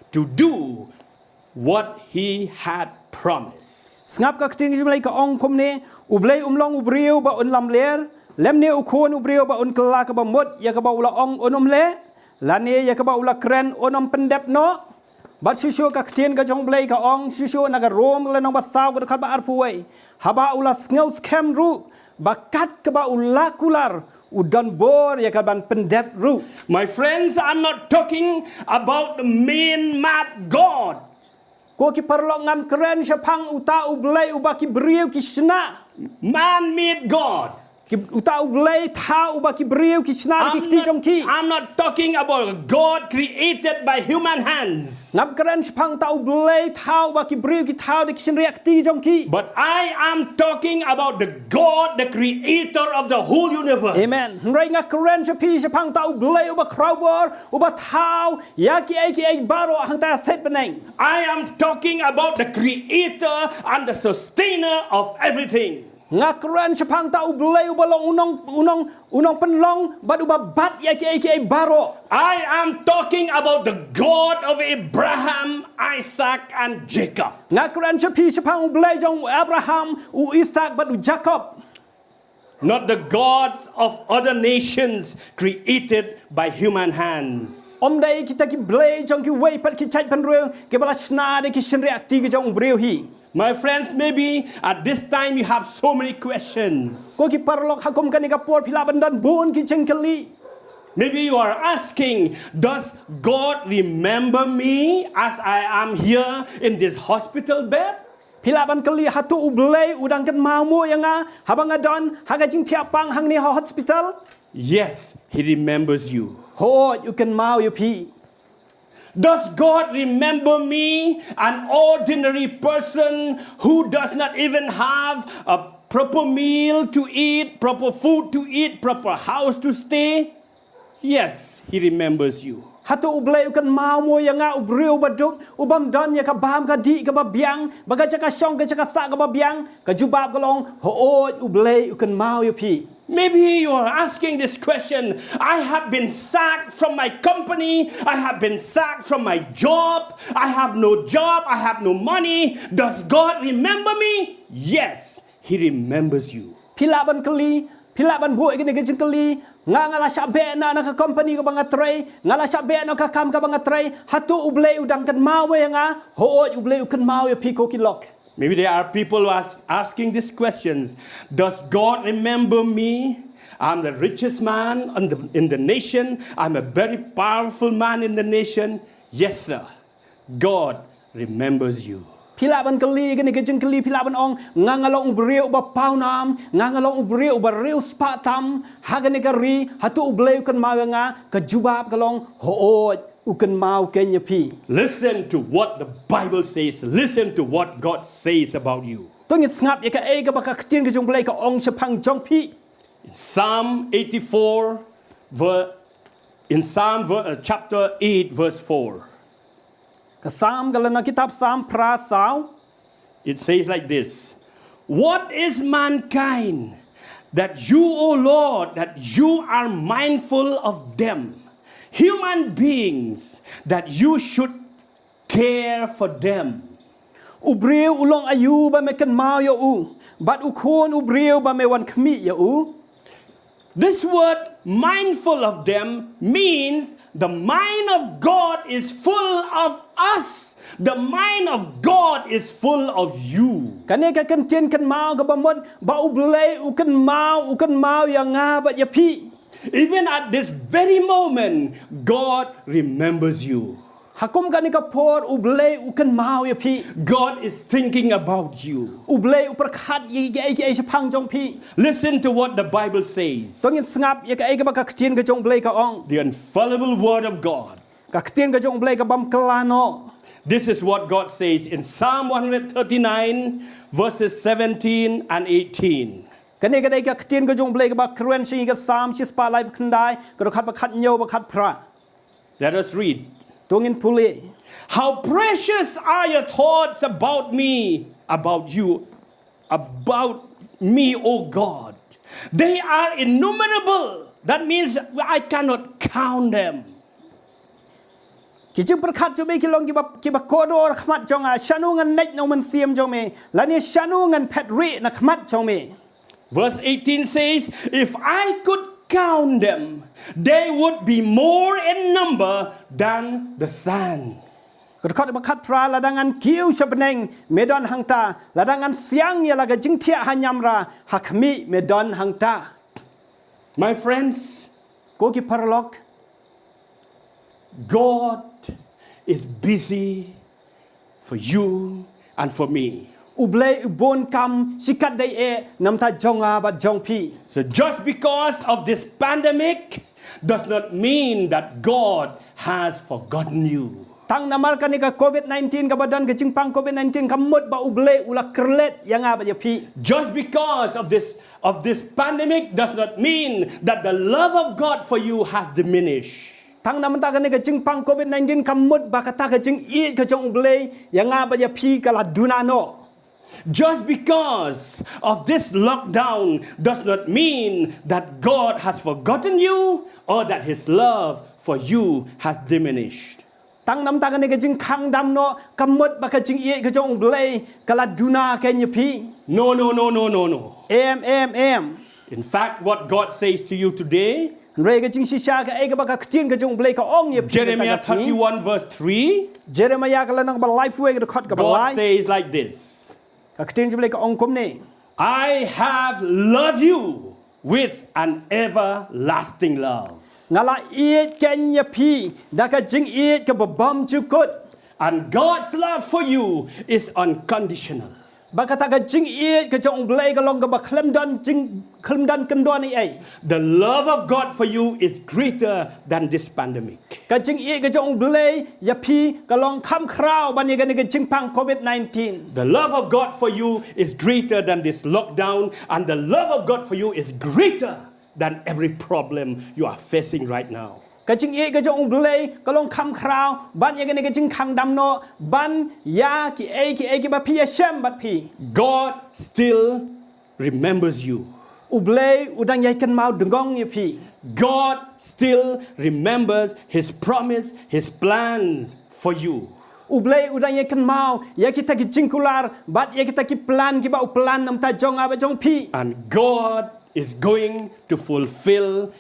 to do what he had promised." Sngap ka ktien ka jong U Blei ka ong kumne, U Blei um long u briew ba un lamler, lymne u khun u briew ba un kylla kaba mut ïa kaba u la ong un ym leh, lane ïa kaba u la kren un ym pyndep noh. Bad shuh shuh ka ktien ka jong U Blei ka ong, shuh shuh na ka Rom ka lynnong ba saw ka dkhot ba arphew wei, haba u la sngew skhem ruh ba kat kaba u la kular u don bor ïa ka ban pyndep ruh. My friends, I'm not talking about the man-made God. Ko ki paralok, ngam kren shaphang uta U Blei uba ki briew ki shna. Man-made God. Ki, uta U Blei thaw uba ki briew ki shna da ki kti jong ki. I'm not talking about a God created by human hands. Ngam kren shaphang uta U Blei thaw uba ki briew ki thaw da ki shynriah kti jong ki. But I am talking about the God, the creator of the whole universe. Amen. Hynrei nga kren sha phi shaphang uta U Blei uba khraw bor, uba thaw ïa kiei kiei baroh hangta shet bneng. I am talking about the creator and the sustainer of everything. Nga kren shaphang uta U Blei uba long u nong, u nong, u nongpynlong bad uba bat ïa kiei kiei baroh. I am talking about the God of Abraham, Isaac, and Jacob. Nga kren sha phi shaphang U Blei jong u Abraham, u Isaac bad u Jacob. Not the gods of other nations created by human hands. Ym dei kita ki blei jong kiwei pat ki jait bynriew kiba la shna da ki shynriah kti ki jong u briew hi. My friends, maybe at this time you have so many questions. Ko ki paralok, ha kum kane ka por phi lah ban don bun ki jingkylli. Maybe you are asking, "Does God remember me as I am here in this hospital bed?" Phi lah ban kylli, hato U Blei u dang kynmaw mo ïa nga haba nga don ha ka jingthiah pang hangne ha hospital? Yes, he remembers you. Hooid, u kynmaw ïa phi. Does God remember me, an ordinary person who does not even have a proper meal to eat, proper food to eat, proper house to stay, yes, He remembers you. Hato U Blei u kynmaw mo ïa nga, u briew ba duk, u bym don ïa ka bam ka dih kaba biang, ba ka jaka shong ka jaka sah kaba biang? Ka jubab ka long, hooid, U Blei u kynmaw ïa phi. Maybe you are asking this question, I have been sacked from my company, I have been sacked from my job, I have no job, I have no money. Does God remember me? Yes, He remembers you. Phi lah ban kylli, phi lah ban buh ïa kane ka jingkylli, nga nga la shah beh na na ka company kaba nga trei, nga la shah beh na ka kam kaba nga trei, hato U Blei u dang kynmaw ïa nga? Hooid, U Blei u kynmaw ïa phi ko ki lok. Maybe there are people who are asking these questions. Does God remember me? I'm the richest man in the, in the nation. I'm a very powerful man in the nation. Yes, sir. God remembers you. Phi lah ban kylli kane ka jingkylli, phi lah ban ong, nga nga long u briew uba pawnam, nga nga long u briew uba riewspah tam ha kane ka ri, hato U Blei u kynmaw ïa nga? Ka jubab ka long, hooid, u kynmaw keiñ ïa phi. Listen to what the Bible says. Listen to what God says about you. To ngin sngap ïa kaei kaba ka ktien ka jong U Blei ka ong shaphang jong phi. In Psalm eighty-four, ver- in Psalm ver- uh, chapter eight, verse four. Ka Psalm, ka lynnong kitab Psalm phra saw. It says like this, what is mankind that you, O Lord, that you are mindful of them? Human beings that you should care for them. U briew u long aïu ba me kynmaw ïa u, bad u khun u briew ba me wan khmih ïa u? This word, mindful of them, means the mind of God is full of us. The mind of God is full of you. Kane ka kyntien kynmaw kaba mut ba U Blei u kynmaw, u kynmaw ïa nga bad ïa phi. Even at this very moment, God remembers you. Ha kum kane ka por U Blei u kynmaw ïa phi. God is thinking about you. U Blei u pyrkhat ïa kiei kiei shaphang jong phi. Listen to what the Bible says. To ngin sngap ïa kaei kaba ka ktien ka jong U Blei ka ong. The infallible word of God. Ka ktien ka jong U Blei ka bym kylla noh. This is what God says in Psalm one hundred thirty-nine, verses seventeen and eighteen. Kane ka dei ka ktien ka jong U Blei kaba kren sha ngi, ka Psalm shispah lai khyndai, ka dkhot ba khathynñiew bad khatphra. Let us read. To ngin pule. How precious are your thoughts about me, about you, about me, O God. They are innumerable. That means I cannot count them. Ki jingpyrkhat jong me ki long kiba, kiba kordor ha khmat jong nga. Shano ngan leit na u mynsiem jong me, lane shano ngan phet rieh na khmat jong me? Verse eighteen says, if I could count them, they would be more in number than the sand. Ka dkhot ba khatphra, lada ngan kiew sha bneng me don hangta, lada ngan siang ïa la ka jingthiah ha ñiamra, ha khmih me don hangta. My friends, ko ki paralok, God is busy for you and for me. U Blei u bun kam shikatdei eh namar jong nga bad jong phi. So just because of this pandemic does not mean that God has forgotten you. Tang namar kane ka covid nineteen kaba don, ka jingpang covid nineteen, kam mut ba U Blei u la kyrlet ïa nga bad ïa phi. Just because of this of this pandemic does not mean that the love of God for you has diminished. Tang namar kane ka jingpang covid nineteen kam mut ba kata ka jingïeit ka jong U Blei ïa nga bad ïa phi ka la duna noh. Just because of this lockdown does not mean that God has forgotten you or that his love for you has diminished. Tang namar kane ka jingkhang dam noh kam mut ba ka jingïeit ka jong U Blei ka la duna keiñ ïa phi. No, no, no, no, no, no. Em, em, em. In fact, what God says to you today, hynrei ka jingshisha kaei kaba ka ktien ka jong U Blei ka ong ïa phi, Jeremiah mynta ka sngi, thirty-one verse three, Jeremiah ka lynnong ba laiphew wei, ka dkhot kaba lai, God says like this. Ka ktien jong U Blei ka ong kumne. I have loved you with an everlasting love. Nga la ïeit keiñ ïa phi da ka jingïeit kaba bymjukut. And God's love for you is unconditional. Ba kata ka jingïeit ka jong U Blei ka long kaba khlem don jing, khlem don kyndon ei ei. The love of God for you is greater than this pandemic. Ka jingïeit ka jong U Blei ïa phi ka long kham khraw ban ïa kane ka jingpang covid nineteen. The love of God for you is greater than this lockdown, and the love of God for you is greater than every problem you are facing right now. Ka jingïeit ka jong U Blei ka long kham khraw ban ïa kane ka jingkhang dam noh, ban ïa kiei kiei kiba phi ïa shem bad phi. God still remembers you. U Blei u dang ïai kynmaw dngong ïa phi. God still remembers his promise, his plans for you. U Blei u dang ïai kynmaw ïa kita ki jingkular bad ïa kita ki plan kiba u plan namar jong nga bad jong phi. And God is going to fulfill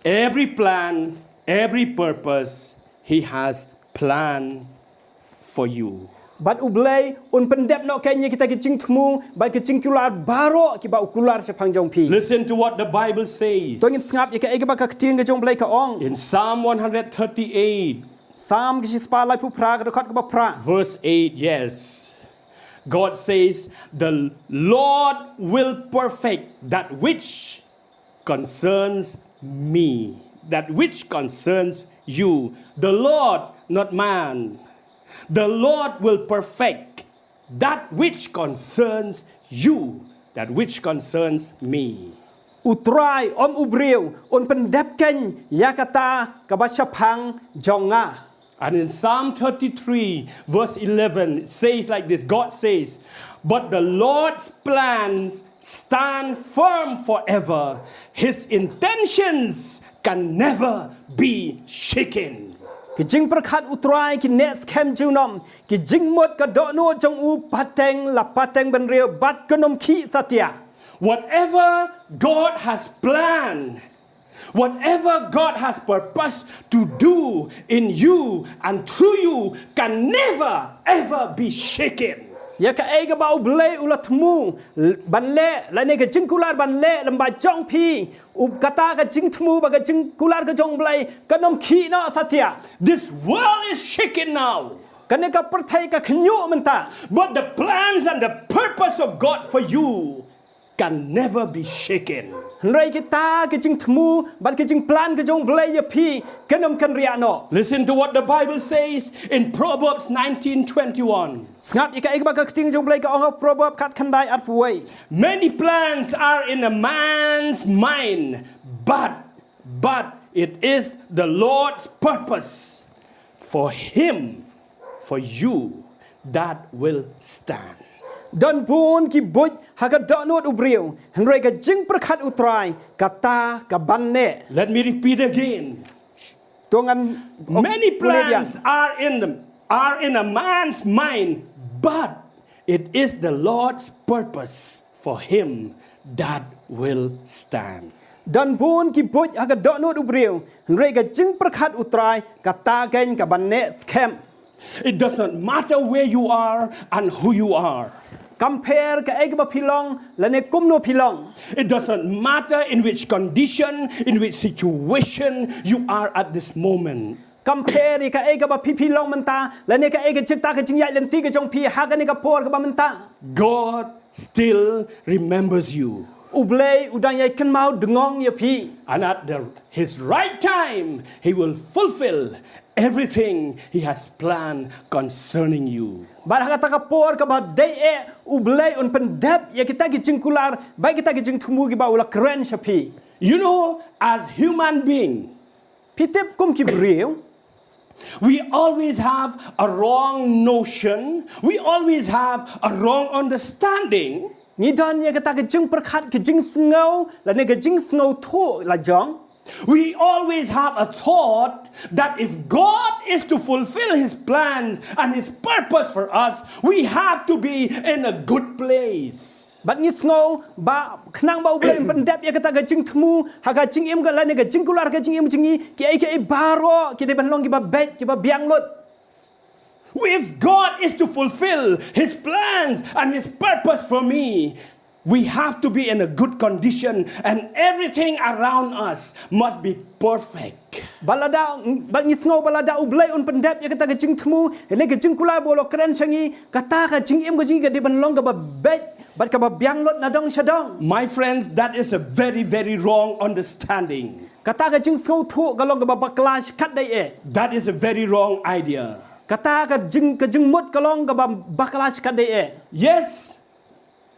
every plan, every purpose he has planned for you. Bad U Blei un pyndep noh kein ïa kita ki jingthmu bad ki jingkular baroh kiba u kular shaphang jong phi. Listen to what the Bible says. To ngin sngap ïa kaei kaba ka ktien ka jong U Blei ka ong. In Psalm one hundred thirty-eight, Psalm ka shispah laiphew phra, ka dkhot kaba phra. Verse eight, yes. God says, "The Lord will perfect that which concerns me, that which concerns you." The Lord, not man. The Lord will perfect that which concerns you, that which concerns me. U Trai, ym u briew, un pyndep kein ïa kata kaba shaphang jong nga. And in Psalm thirty-three, verse eleven, it says like this, God says, "But the Lord's plans stand firm forever. His intentions can never be shaken." Ki jingpyrkhat U Trai ki neh skhem junom, ki jingmut ka dohnud jong u pateng la pateng bynriew bad kan ym khih satia. Whatever God has planned, whatever God has purposed to do in you and through you can never ever be shaken. Ïa kaei kaba U Blei u la thmu ban leh, lane ka jingkular ban leh lem bad jong phi, u kata ka jingthmu bad ka jingkular ka jong U Blei kan ym khih noh satia. This world is shaken now. Kane ka pyrthei ka khñiuh mynta. But the plans and the purpose of God for you can never be shaken. Hynrei kita ki jingthmu bad ki jingplan ka jong U Blei ïa phi kan ym kynriah noh. Listen to what the Bible says in Proverbs nineteen twenty-one. Sngap ïa kaei kaba ka ktien jong U Blei ka ong ha Proverb khatkhyndai arphew wei. "Many plans are in a man's mind, but, but it is the Lord's purpose for him, for you, that will stand." Don bun ki buit ha ka dohnud u briew, hynrei ka jingpyrkhat U Trai kata ka ban neh. Let me repeat again. To ngan, oh, many plans are in the, are in a man's mind, but it is the Lord's purpose for him that will stand. Don bun ki buit ha ka dohnud u briew, hynrei ka jingpyrkhat U Trai kata kein ka ban neh skhem. It does not matter where you are and who you are. Kam pher kaei kaba phi long lane kumno phi long. It does not matter in which condition, in which situation you are at this moment. Kam pher ïa kaei kaba phi phi long mynta lane kaei ka jingta ka jingïaid lynti ka jong phi ha kane ka por kaba mynta. God still remembers you. U Blei u dang ïai kynmaw dngong ïa phi. And at the, his right time, he will fulfill everything he has planned concerning you. Bad ha kata ka por kaba dei eh, U Blei un pyndep ïa kita ki jingkular bad kita ki jingthmu kiba u la kren sha phi. You know, as human beings, phi tip kum ki briew, we always have a wrong notion, we always have a wrong understanding. Ngi don ïa kata ka jingpyrkhat, ka jingsngew lane ka jingsngewthuh la jong. We always have a thought that if God is to fulfill his plans and his purpose for us, we have to be in a good place. Bad ngi sngew ba khnang ba U Blei un pyndep ïa kata ka jingthmu ha ka jingim ka lane ka jingkular ka jingim jong ngi, kiei kiei baroh ki dei ban long kiba beit, kiba biang lut. If God is to fulfill his plans and his purpose for me, we have to be in a good condition and everything around us must be perfect. Bad lada, bad ngi sngew ba lada U Blei un pyndep ïa kata ka jingthmu, ne ka jingkular ba u la kren sha ngi, kata ka jingim ka jong ngi ka dei ban long kaba beit, bad kaba biang lut na dong sha dong. My friends, that is a very, very wrong understanding. Kata ka jingsngewthuh ka long kaba bakla shikatdei eh. That is a very wrong idea. Kata ka jing, ka jingmut ka long kaba bakla shikatdei eh. Yes,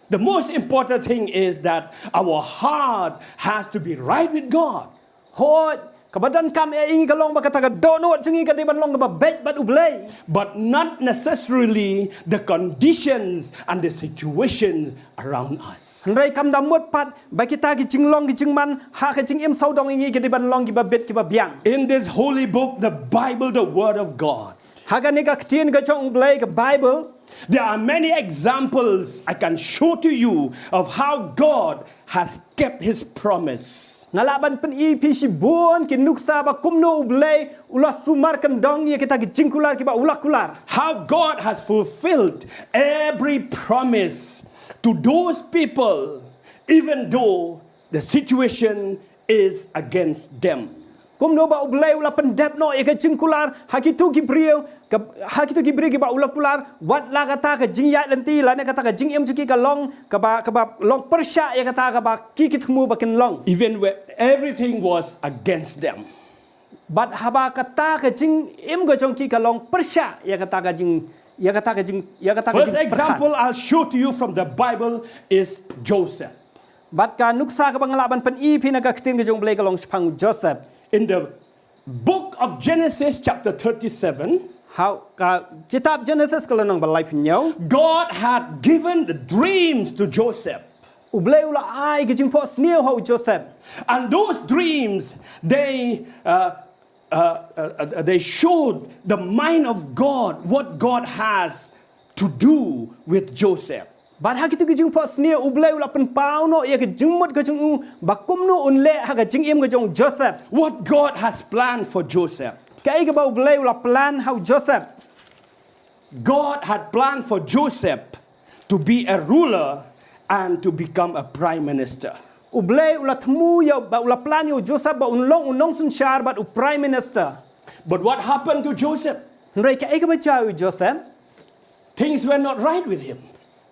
the most important thing is that our heart has to be right with God. Hooid, kaba donkam eh ïa ngi ka long ba kata ka dohnud jong ngi ka dei ban long kaba beit bad U Blei. But not necessarily the conditions and the situation around us. Hynrei kam da mut pat ba kita ki jinglong ki jingman ha ka jingim sawdong ïa ngi ka dei ban long kiba beit kiba biang. In this holy book, the Bible, the Word of God, Ha kane ka ktien ka jong U Blei ka Bible, there are many examples I can show to you of how God has kept his promise. Nga lah ban pyni ïa phi shibun ki nuksa ba kumno U Blei u la sumar kyndong ïa kita ki jingkular kiba u la kular. How God has fulfilled every promise to those people, even though the situation is against them. Kumno ba U Blei u la pyndep noh ïa ka jingkular ha kito ki briew, ka, ha kito ki briew kiba u la kular, wat la kata ka jingïaid lynti lane kata ka jingim jong ki ka long kaba, kaba long pyrshah ïa kata kaba ki, ki thmu ba kin long. Even when everything was against them. Bad haba kata ka jingim ka jong ki ka long pyrshah ïa kata ka jing, ïa kata ka jing, ïa kata ka jingpyrkhat. First example I'll show to you from the Bible is Joseph. Bad ka nuksa kaba nga lah ban pyni ïa phi na ka ktien ka jong U Blei ka long shaphang u Joseph. In the book of Genesis, chapter thirty-seven, Ha ka kitab Genesis ka lynnong ba laiphew hynñiew, God had given the dreams to Joseph. U Blei u la ai ki jingphohsniew ha u Joseph. And those dreams, they, uh, uh, uh, uh, they showed the mind of God, what God has to do with Joseph. Bad ha kito ki jingphohsniew U Blei u la pynpaw noh ïa ka jingmut ka jong u ba kumno un leh ha ka jingim ka jong u Joseph. What God has planned for Joseph. Kaei kaba U Blei u la plan ha u Joseph. God had planned for Joseph to be a ruler and to become a prime minister. U Blei u la thmu ïa, ba u la plan ïa u Joseph ba un long u nongsynshar bad u prime minister. But what happened to Joseph? Hynrei kaei kaba jia ïa u Joseph? Things were not right with him.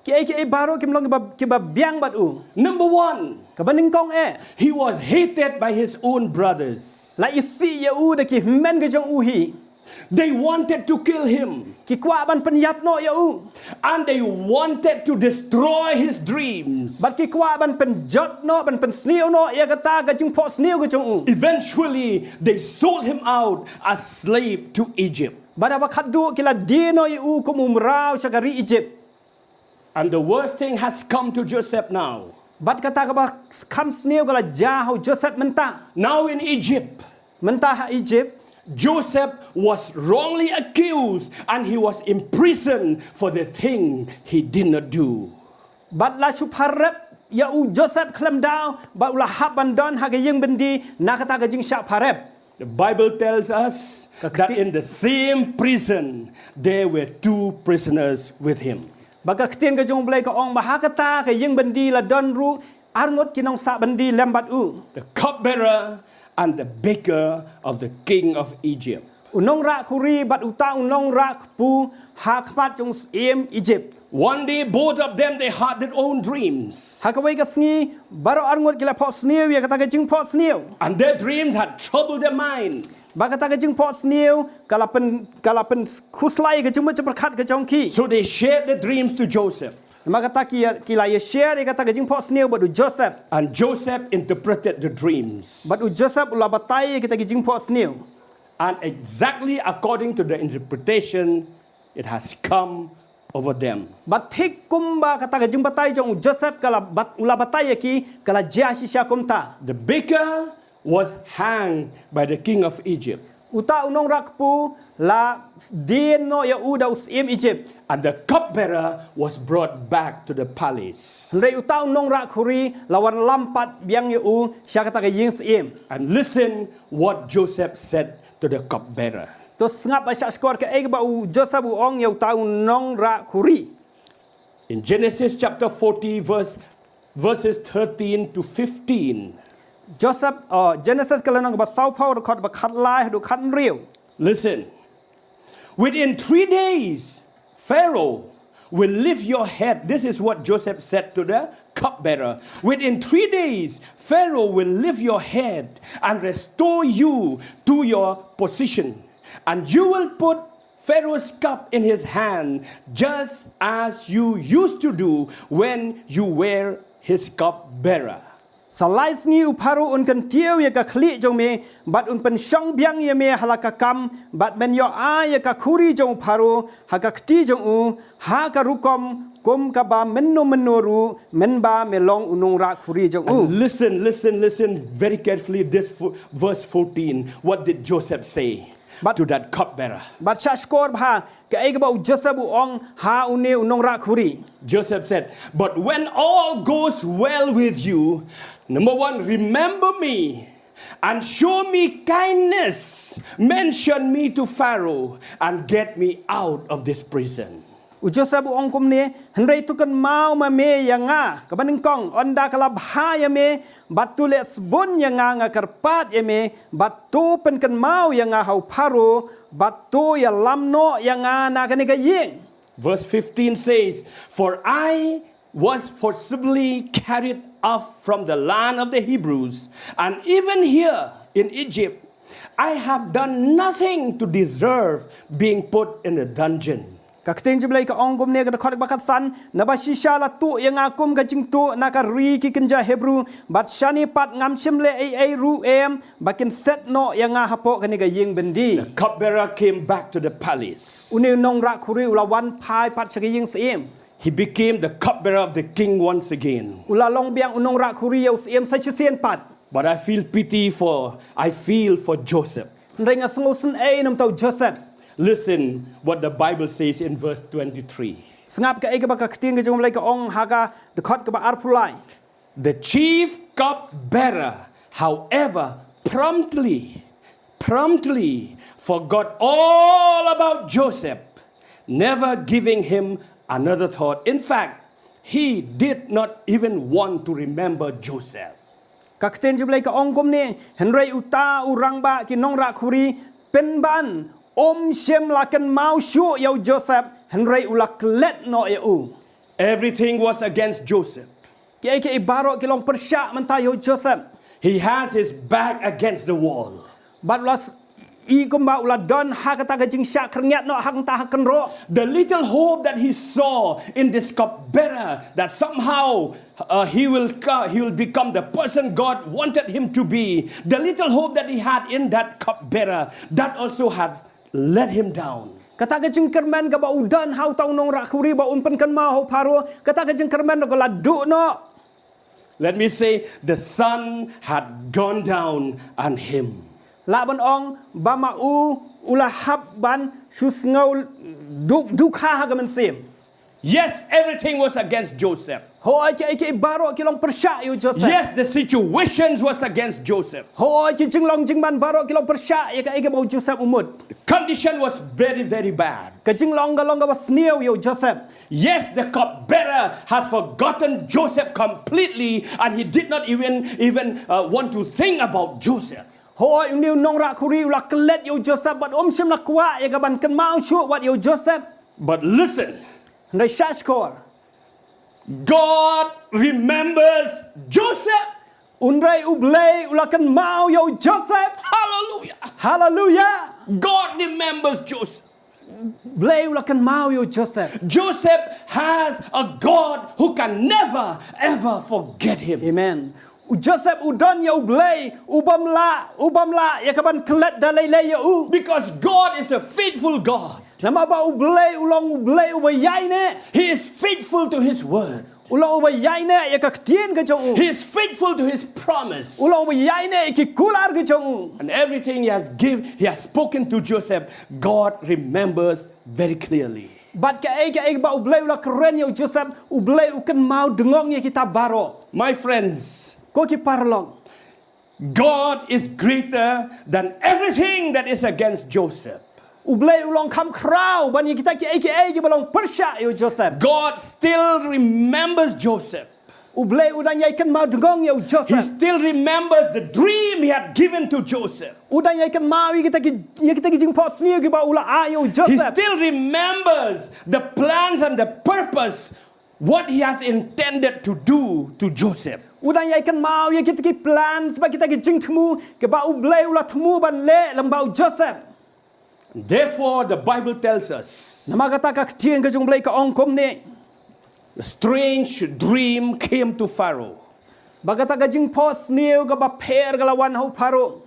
Kiei kiei baroh kim long kiba, kiba biang bad u. Number one, kaba nyngkong eh, he was hated by his own brothers. La isih ïa u da ki hynmen ka jong u hi. They wanted to kill him. Ki kwah ban pynïap noh ïa u. And they wanted to destroy his dreams. Bad ki kwah ban pynjot noh, ban pynsniew noh ïa kata ka jingphohsniew ka jong u. Eventually, they sold him out as slave to Egypt. Bad haba khatduh ki la die noh ïa u kum u mraw sha ka ri Egypt. And the worst thing has come to Joseph now. Bad kata kaba kham sniew ka la jia ha u Joseph mynta. Now in Egypt, mynta ha Egypt, Joseph was wrongly accused and he was imprisoned for the thing he did not do. Bad la shu pharep ïa u Joseph khlem daw, bad u la hap ban don ha ka ïing byndi na kata ka jingshah pharep. The Bible tells us that in the same prison there were two prisoners with him. Ba ka ktien ka jong U Blei ka ong ba ha kata ka ïing byndi la don ruh arngut ki nongsah byndi lem bad u. The cupbearer and the baker of the king of Egypt. U nongrah khuri bad uta u nongrah kpu ha khmat jong u syiem Egypt. One day, both of them, they had their own dreams. Ha kawei ka sngi, baroh arngut ki la phohsniew ïa kata ka jingphohsniew. And their dreams had troubled their mind. Ba kata ka jingphohsniew ka la pyn, ka la pynkhuslai ïa ka jingmut jingpyrkhat ka jong ki. So they shared the dreams to Joseph. Namar kata ki, ki la ïa share ïa kata ka jingphohsniew bad u Joseph. And Joseph interpreted the dreams. Bad u Joseph u la batai ïa kata ka jingphohsniew. And exactly according to the interpretation, it has come over them. Bad thik kumba kata ka jingbatai jong u Joseph ka la bat, u la batai ïa ki, ka la jia shisha kumta. The baker was hanged by the king of Egypt. Uta u nongrah kpu la dien noh ïa u da u syiem Egypt. And the cupbearer was brought back to the palace. Hynrei uta u nongrah khuri la wanlam pat biang ïa u sha kata ka ïing syiem. And listen what Joseph said to the cupbearer. To sngap ba shah shkor kaei kaba u Joseph u ong ïa uta u nongrah khuri. In Genesis chapter forty, verse, verses thirteen to fifteen. Joseph, uh, Genesis ka lynnong ba sawphew, dkhot ba khatlai haduh khathynriew. Listen. Within three days, Pharaoh will lift your head. This is what Joseph said to the cupbearer. Within three days, Pharaoh will lift your head and restore you to your position. And you will put Pharaoh's cup in his hand, just as you used to do when you were his cupbearer. Sa lai sngi u Pharaoh un kyntiew ïa ka khlieh jong me, bad un pynshong biang ïa me ha la ka kam, bad men ïoh ai ïa ka khuri jong u Pharaoh ha ka kti jong u, ha ka rukom kum kaba mynno mynno ruh, mynba me long u nongrah khuri jong u. And listen, listen, listen very carefully. This fo- verse fourteen. What did Joseph say But- to that cupbearer? Bad shah shkor bha, kaei kaba u Joseph u ong ha une u nongrah khuri. Joseph said, "But when all goes well with you, number one, remember me and show me kindness, mention me to Pharaoh and get me out of this prison." U Joseph u ong kumne, hynrei to kynmaw ma me ïa nga, kaba nyngkong, ynda ka la bha ïa me, bad to leh sbun ïa nga, nga kyrpad ïa me, bad to pynkynmaw ïa nga ha u Pharaoh, bad to ïalam noh ïa nga na kane ka ïing. Verse fifteen says, "For I was forcibly carried off from the land of the Hebrews, and even here in Egypt, I have done nothing to deserve being put in a dungeon." Ka ktien jong U Blei ka ong kumne, ka dkhot ba khatsan, naba shisha la tuh ïa nga kum ka jingtuh na ka ri ki kynja Hebru, bad shane pat ngam shym leh ei ei ruh em ba kin set noh ïa nga hapoh kane ka ïing byndi. The cupbearer came back to the palace. Une u nongrah khuri u la wan phai pat sha ka ïing syiem. He became the cupbearer of the king once again. U la long biang u nongrah khuri ïa u syiem sa shisien pat. But I feel pity for, I feel for Joseph. Hynrei nga sngewsynei namar u Joseph. Listen what the Bible says in verse twenty-three. Sngap kaei kaba ka ktien ka jong U Blei ka ong ha ka dkhot kaba arphew lai. The chief cupbearer, however, promptly, promptly forgot all about Joseph, never giving him another thought. In fact, he did not even want to remember Joseph. Ka ktien jong U Blei ka ong kumne, hynrei uta u rangbah ki nongrah khuri pynban um shym la kynmaw shuh ïa u Joseph, hynrei u la klet noh ïa u. Everything was against Joseph. Kiei kiei baroh ki long pyrshah mynta ïa u Joseph. He has his back against the wall. Bad u la s- i kumba u la don ha kata ka jingshah khyrngiat noh, ha kata ha kynroh. The little hope that he saw in this cupbearer, that somehow, uh, he will co- he will become the person God wanted him to be. The little hope that he had in that cupbearer, that also has let him down. Kata ka jingkyrmen kaba u don ha uta u nongrah khuri ba un pynkynmaw ha u Pharaoh, kata ka jingkyrmen ka la duh noh. Let me say, the sun had gone down on him. Lah ban ong ba ma u u la hap ban shu sngew duk dukha ha ka mynsiem. Yes, everything was against Joseph. Hooid, kiei kiei baroh ki long pyrshah ïa u Joseph. Yes, the situations was against Joseph. Hooid, ki jinglong jingman baroh ki long pyrshah ïa kaei kaba u Joseph u mut. The condition was very, very bad. Ka jinglong ka long kaba sniew ïa u Joseph. Yes, the cupbearer has forgotten Joseph completely, and he did not even, even, uh, want to think about Joseph. Hooid, une u nongrah khuri u la klet ïa u Joseph bad um shym la kwah ïa ka ban kynmaw shuh wat ïa u Joseph. But listen. Hynrei shah shkor. God remembers Joseph. Hynrei U Blei u la kynmaw ïa u Joseph. Hallelujah. Hallelujah. God remembers Joseph. Blei u la kynmaw ïa u Joseph. Joseph has a God who can never, ever forget him. Amen. U Joseph u don ïa U Blei, u bym lah, u bym lah ïa ka ban klet da lei lei ïa u. Because God is a faithful God. Namar ba U Blei u long U Blei uba ïaineh. He is faithful to his word. U long uba ïaineh ïa ka ktien ka jong u. He is faithful to his promise. U long uba ïaineh ïa ki kular ka jong u. And everything he has give, he has spoken to Joseph, God remembers very clearly. Bad kaei kaei ba U Blei u la kren ïa u Joseph, U Blei u kynmaw dngong ïa kita baroh. My friends, ko ki paralok, God is greater than everything that is against Joseph. U Blei u long kham khraw ban ïa kita kiei kiei kiba long pyrshah ïa u Joseph. God still remembers Joseph. U Blei u dang ïai kynmaw dngong ïa u Joseph. He still remembers the dream he had given to Joseph. U dang ïai kynmaw ïa kita ki, ïa kita ki jingphohsniew kiba u la ai ïa u Joseph. He still remembers the plans and the purpose what he has intended to do to Joseph. U dang ïai kynmaw ïa kita ki plans bad kita ki jingthmu kiba u Blei u la thmu ban leh lyngba u Joseph. Therefore, the Bible tells us, namar kata ka ktien ka jong u Blei ka ong kumne, a strange dream came to Pharaoh. Ba kata ka jingphohsniew kaba pher ka la wan ha u Pharaoh.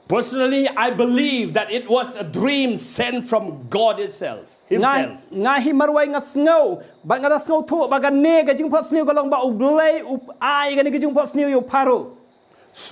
Personally, I believe that it was a dream sent from God itself, himself. Nga hi marwei nga sngew, bad nga da sngewthuh ba kane ka jingphohsniew ka long ba u Blei u ai kane ka jingphohsniew ïa u Pharaoh.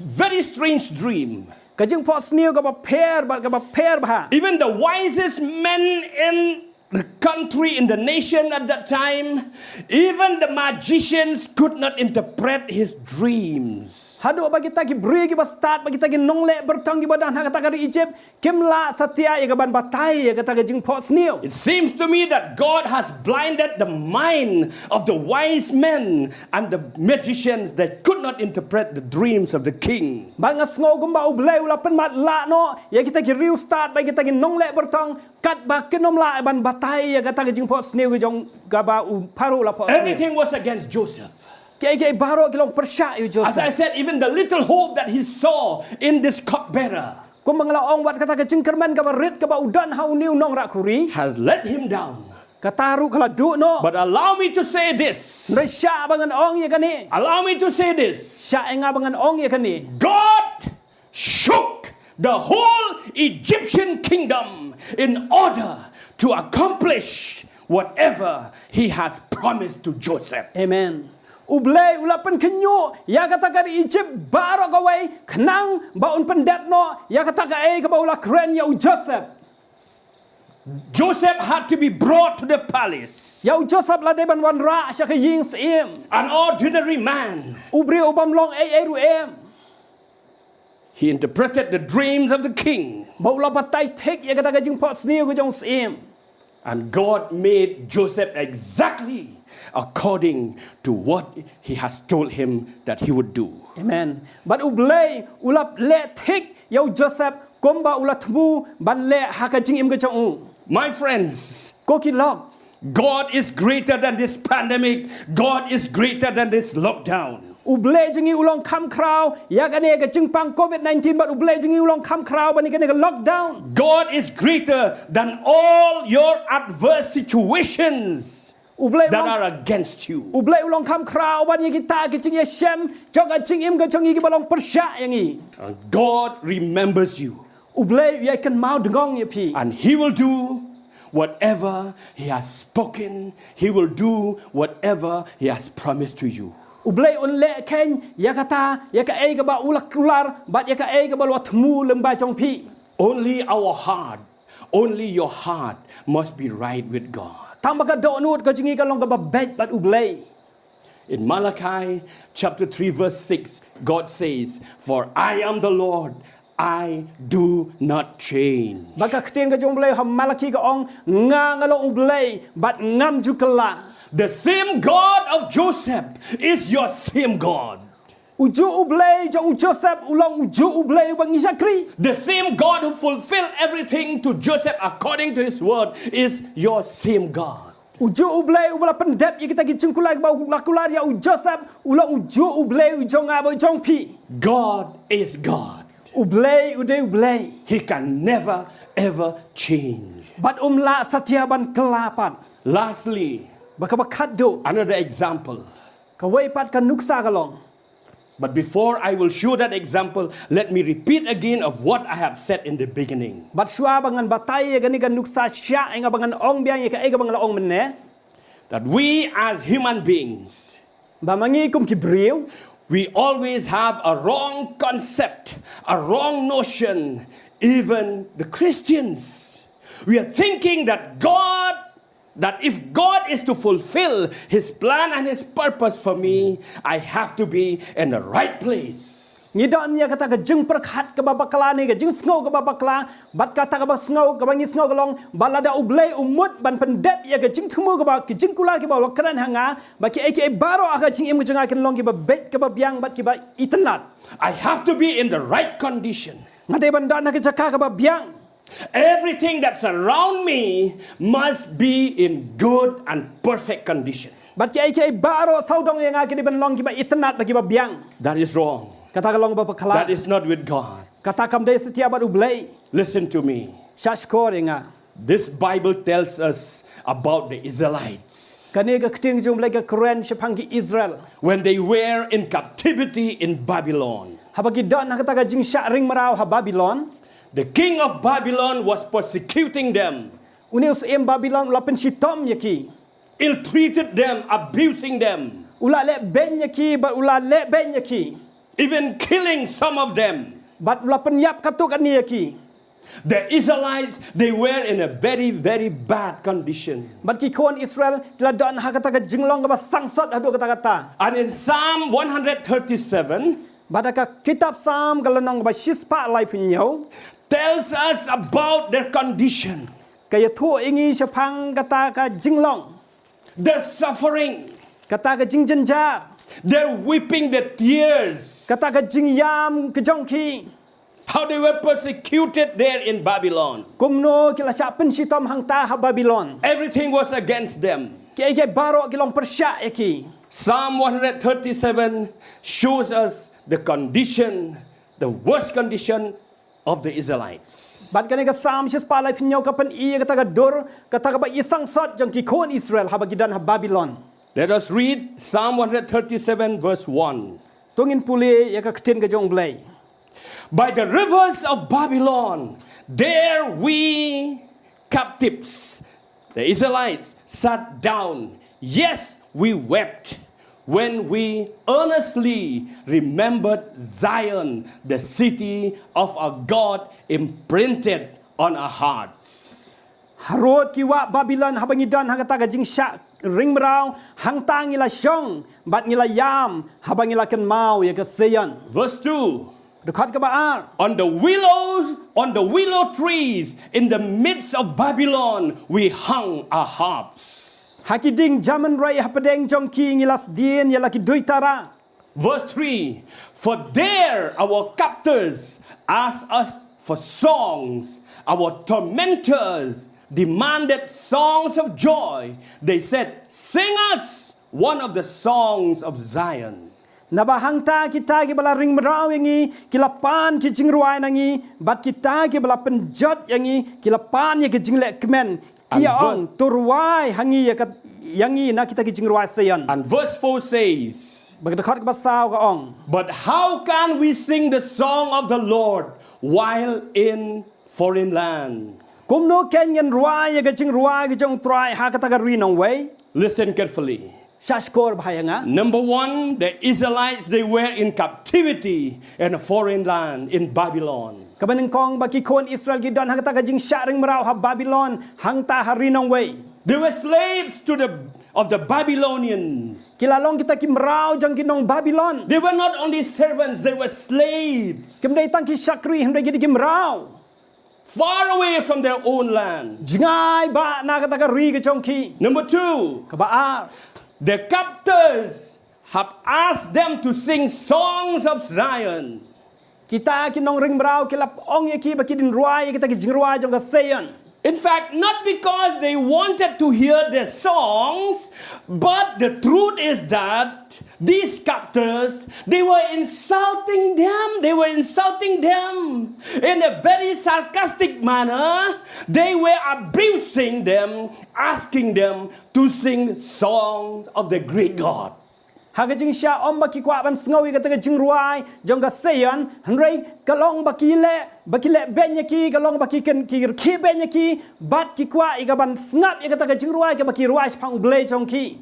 Very strange dream. Ka jingphohsniew kaba pher bad kaba pher bha. Even the wisest men in the country, in the nation at that time, even the magicians could not interpret his dreams. Haduh ba kita ki briew kiba stad, ba kita ki nongleh byrtong kiba don ha kata ka ri Egypt kim lah satia ïa kaban batai ïa kata ka jingphohsniew. It seems to me that God has blinded the mind of the wise men and the magicians that could not interpret the dreams of the king. Bad nga sngew kumba u Blei u la pynmatlah noh ïa kita ki riewstad bad kita ki nongleh byrtong katba kin ym lah ban batai ïa kata ka jingphohsniew ka jong kaba u Pharaoh u la phohsniew. Everything was against Joseph. Kiei kiei baroh ki long pyrshah ïa u Joseph. As I said, even the little hope that he saw in this cupbearer, kumba nga la ong, wat kata ka jingkyrmen kaba rit kaba u don ha une u nongrah khuri, has let him down. Kata ruh ka la duh noh. But allow me to say this. Hynrei shah ba ngan ong ïa kane. Allow me to say this. Shah ïa nga ba ngan ong ïa kane. God shook the whole Egyptian kingdom in order to accomplish whatever he has promised to Joseph. Amen. U Blei u la pynkhynñiuh ïa kata ka ri Egypt baroh kawei khnang ba un pyndep noh ïa kata kaei kaba u la kren ïa u Joseph. Joseph had to be brought to the palace. Ïa u Joseph la dei ban wanrah sha ka ïing syiem. An ordinary man. U briew u bym long ei ei ruh em. He interpreted the dreams of the king. Ba u la batai thik ïa kata ka jingphohsniew ka jong u syiem. And God made Joseph exactly according to what he has told him that he would do. Amen. Bad u Blei u la leh thik ïa u Joseph kumba u la thmu ban leh ha ka jingim ka jong u. My friends, ko ki lok, God is greater than this pandemic. God is greater than this lockdown. U Blei jong ngi u long kham khraw ïa kane ka jingpang covid nineteen bad u Blei jong ngi u long kham khraw ban ïa kane ka lockdown. God is greater than all your adverse situations. U Blei u long, that are against you. U Blei u long kham khraw ban ïa kita ki jingïashem jong ka jingim ka jong ngi kiba long pyrshah ïa ngi. And God remembers you. U Blei u ïai kynmaw dngong ïa phi. And he will do whatever he has spoken. He will do whatever he has promised to you. U Blei un leh khein ïa kata, ïa kaei kaba u la kular bad ïa kaei kaba u la thmu lyngba jong phi. Only our heart, only your heart must be right with God. Tang ba ka dohnud ka jong ngi kan long kaba beit bad u Blei. In Malachi chapter three verse six, God says, "For I am the Lord, I do not change." Bad ka ktien ka jong u Blei ha Malaki ka ong, nga nga long u Blei bad ngam ju kylla. The same God of Joseph is your same God. Uju u Blei jong u Joseph u long uju u Blei uba ngi shakri. The same God who fulfilled everything to Joseph according to his word is your same God. Uju u Blei uba la pyndep ïa kita ki jingkular ba u la kular ïa u Joseph u long uju u Blei u jong nga bad u jong phi. God is God. U Blei u dei u Blei. He can never ever change. Bad um lah satia ban kylla pat. Lastly, ba kaba khatduh, another example. Kawei pat ka nuksa ka long. But before I will show that example, let me repeat again of what I have said in the beginning. Bad shuwa ba ngan batai ïa kane ka nuksa, shah ïa nga ba ngan ong biang ïa kaei kaba nga la ong mynne. That we as human beings, ba ma ngi kum ki briew, we always have a wrong concept, a wrong notion, even the Christians. We are thinking that God that if God is to fulfill his plan and his purpose for me, I have to be in the right place. Ngi don ïa kata ka jingpyrkhat kaba bakla ne ka jingsngew kaba bakla, bad kata kaba sngew kaba ngi sngew ka long ba lada U Blei u mut ban pyndep ïa ka jingthmu kaba ki jingkular kiba la kren ha nga, ba kiei kiei baroh ha ka jingim ka jong nga kin long kiba beit kaba biang bad kiba itynnad. I have to be in the right condition. Nga dei ban don ha ka jaka kaba biang. Everything that's around me must be in good and perfect condition. Bad kiei kiei baroh sawdong ïa nga ki dei ban long kiba itynnad bad kiba biang. That is wrong. Kata ka long ba bakla. That is not with God. Kata kam dei satia bad U Blei. Listen to me. Shah shkor ïa nga. This Bible tells us about the Israelites. Kane ka ktien jong U Blei ka kren shaphang ki Israel. When they were in captivity in Babylon. Haba ki don ha kata ka jingshah ring mraw ha Babylon. The king of Babylon was persecuting them. Une u syiem Babylon u la pynshitom ïa ki. Ill-treated them, abusing them. U la leh beiñ ïa ki, bad u la leh beiñ ïa ki. Even killing some of them. Bad u la pynïap katto katne ïa ki. The Israelites, they were in a very, very bad condition. Bad ki khun Israel ki la don ha kata ka jinglong kaba sangsot haduh katta katta. And in Psalm one hundred thirty-seven, bad ha ka kitab Psalm ka lynnong kaba shispah laiphew hynñiew, tells us about their condition. Ka ïathuh ïa ngi shaphang kata ka jinglong. Their suffering. Kata ka jingjynjar. Their weeping, their tears. Kata ka jingïam ka jong ki. How they were persecuted there in Babylon. Kumno ki la shah pynshitom hangta ha Babylon. Everything was against them. Kiei kiei baroh ki long pyrshah ïa ki. Psalm one hundred thirty-seven shows us the condition, the worst condition of the Israelites. Bad kane ka Psalm shispah laiphew hynñiew ka pyni ïa kata ka dur, kata kaba i sangsot jong ki khun Israel haba ki don ha Babylon. Let us read Psalm one hundred thirty-seven verse one. To ngin pule ïa ka ktien ka jong U Blei. By the rivers of Babylon, there we captives, the Israelites, sat down. Yes, we wept when we earnestly remembered Zion, the city of our God, imprinted on our hearts. Harud ki wah Babylon haba ngi don ha kata ka jingshah ring mraw, hangta ngi la shong bad ngi la ïam haba ngi la kynmaw ïa ka Sion. Verse two. Dkhot kaba ar. On the willows, on the willow trees in the midst of Babylon, we hung our harps. Ha ki dieng jamanrei hapdeng jong ki ngi la sdien ïa la ki duitara. Verse three. For there our captors asked us for songs, our tormentors demanded songs of joy. They said, "Sing us one of the songs of Zion." Naba hangta kita kiba la ring mraw ïa ngi ki la pan ki jingrwai na ngi, bad kita kiba la pynjot ïa ngi ki la pan ïa ki jingleh kmen. Ki ïa ong, to rwai ha ngi ïa ka, ïa ngi na kita ki jingrwai Sion. And verse four says, bad ka dkhot kaba saw ka ong, "But how can we sing the song of the Lord while in foreign land?" Kumno kein ngin rwai ïa ka jingrwai ka jong U Trai ha kata ka ri nongwei? Listen carefully. Shah shkor bha ïa nga. Number one, the Israelites, they were in captivity in a foreign land, in Babylon. Kaba nyngkong ba ki khun Israel ki don ha kata ka jingshah ring mraw ha Babylon, hangta ha ri nongwei. They were slaves to the, of the Babylonians. Ki la long kita ki mraw jong ki nong Babylon. They were not only servants, they were slaves. Kim dei tang ki shakri, hynrei ki dei ki mraw. Far away from their own land. Jngai bha na kata ka ri ka jong ki. Number two, kaba ar, the captors have asked them to sing songs of Zion. Kita ki nong ring mraw ki la ong ïa ki ba ki dei ban rwai ïa kita ki jingrwai jong ka Sion. In fact, not because they wanted to hear their songs, but the truth is that these captors, they were insulting them. They were insulting them in a very sarcastic manner. They were abusing them, asking them to sing songs of the great God. Ha ka jingshah ym ba ki kwah ban sngew ïa kata ka jingrwai jong ka Sion, hynrei ka long ba ki leh, ba ki leh beiñ ïa ki, ka long ba ki kyn, ki rkhie beiñ ïa ki, bad ki kwah ïa ka ban sngap ïa kata ka jingrwai kaba ki rwai shaphang U Blei jong ki.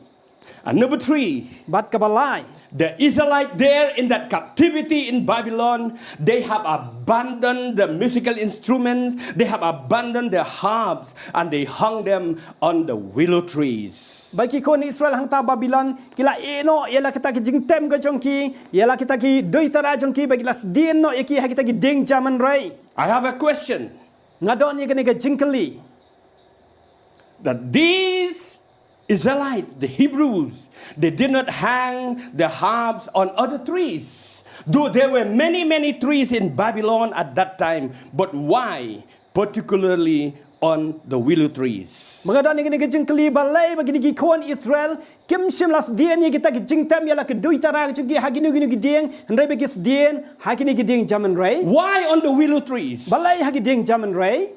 And number three, Bad kaba lai. The Israelite there in that captivity in Babylon, they have abandoned the musical instruments, they have abandoned their harps, and they hung them on the willow trees. Ba ki khun Israel hangta Babylon ki la ïeh noh ïa la kita ki jingtem ka jong ki, ïa la kita ki duitara jong ki, ba ki la sdien noh ïa ki ha kita ki dieng jaman rei. I have a question. Nga don ïa kane ka jingkylli. That these Israelites, the Hebrews, they did not hang the harps on other trees. Though there were many, many trees in Babylon at that time, but why particularly on the willow trees? Ba nga don ïa kane ka jingkylli, balei ba kine ki khun Israel kim shym la sdien ïa kita ki jingtem ïa la ki duitara ka jong ki ha kino kino ki dieng, hynrei ba ki sdien ha kine ki dieng jaman rei. Why on the willow trees? Balei ha ki dieng jaman rei?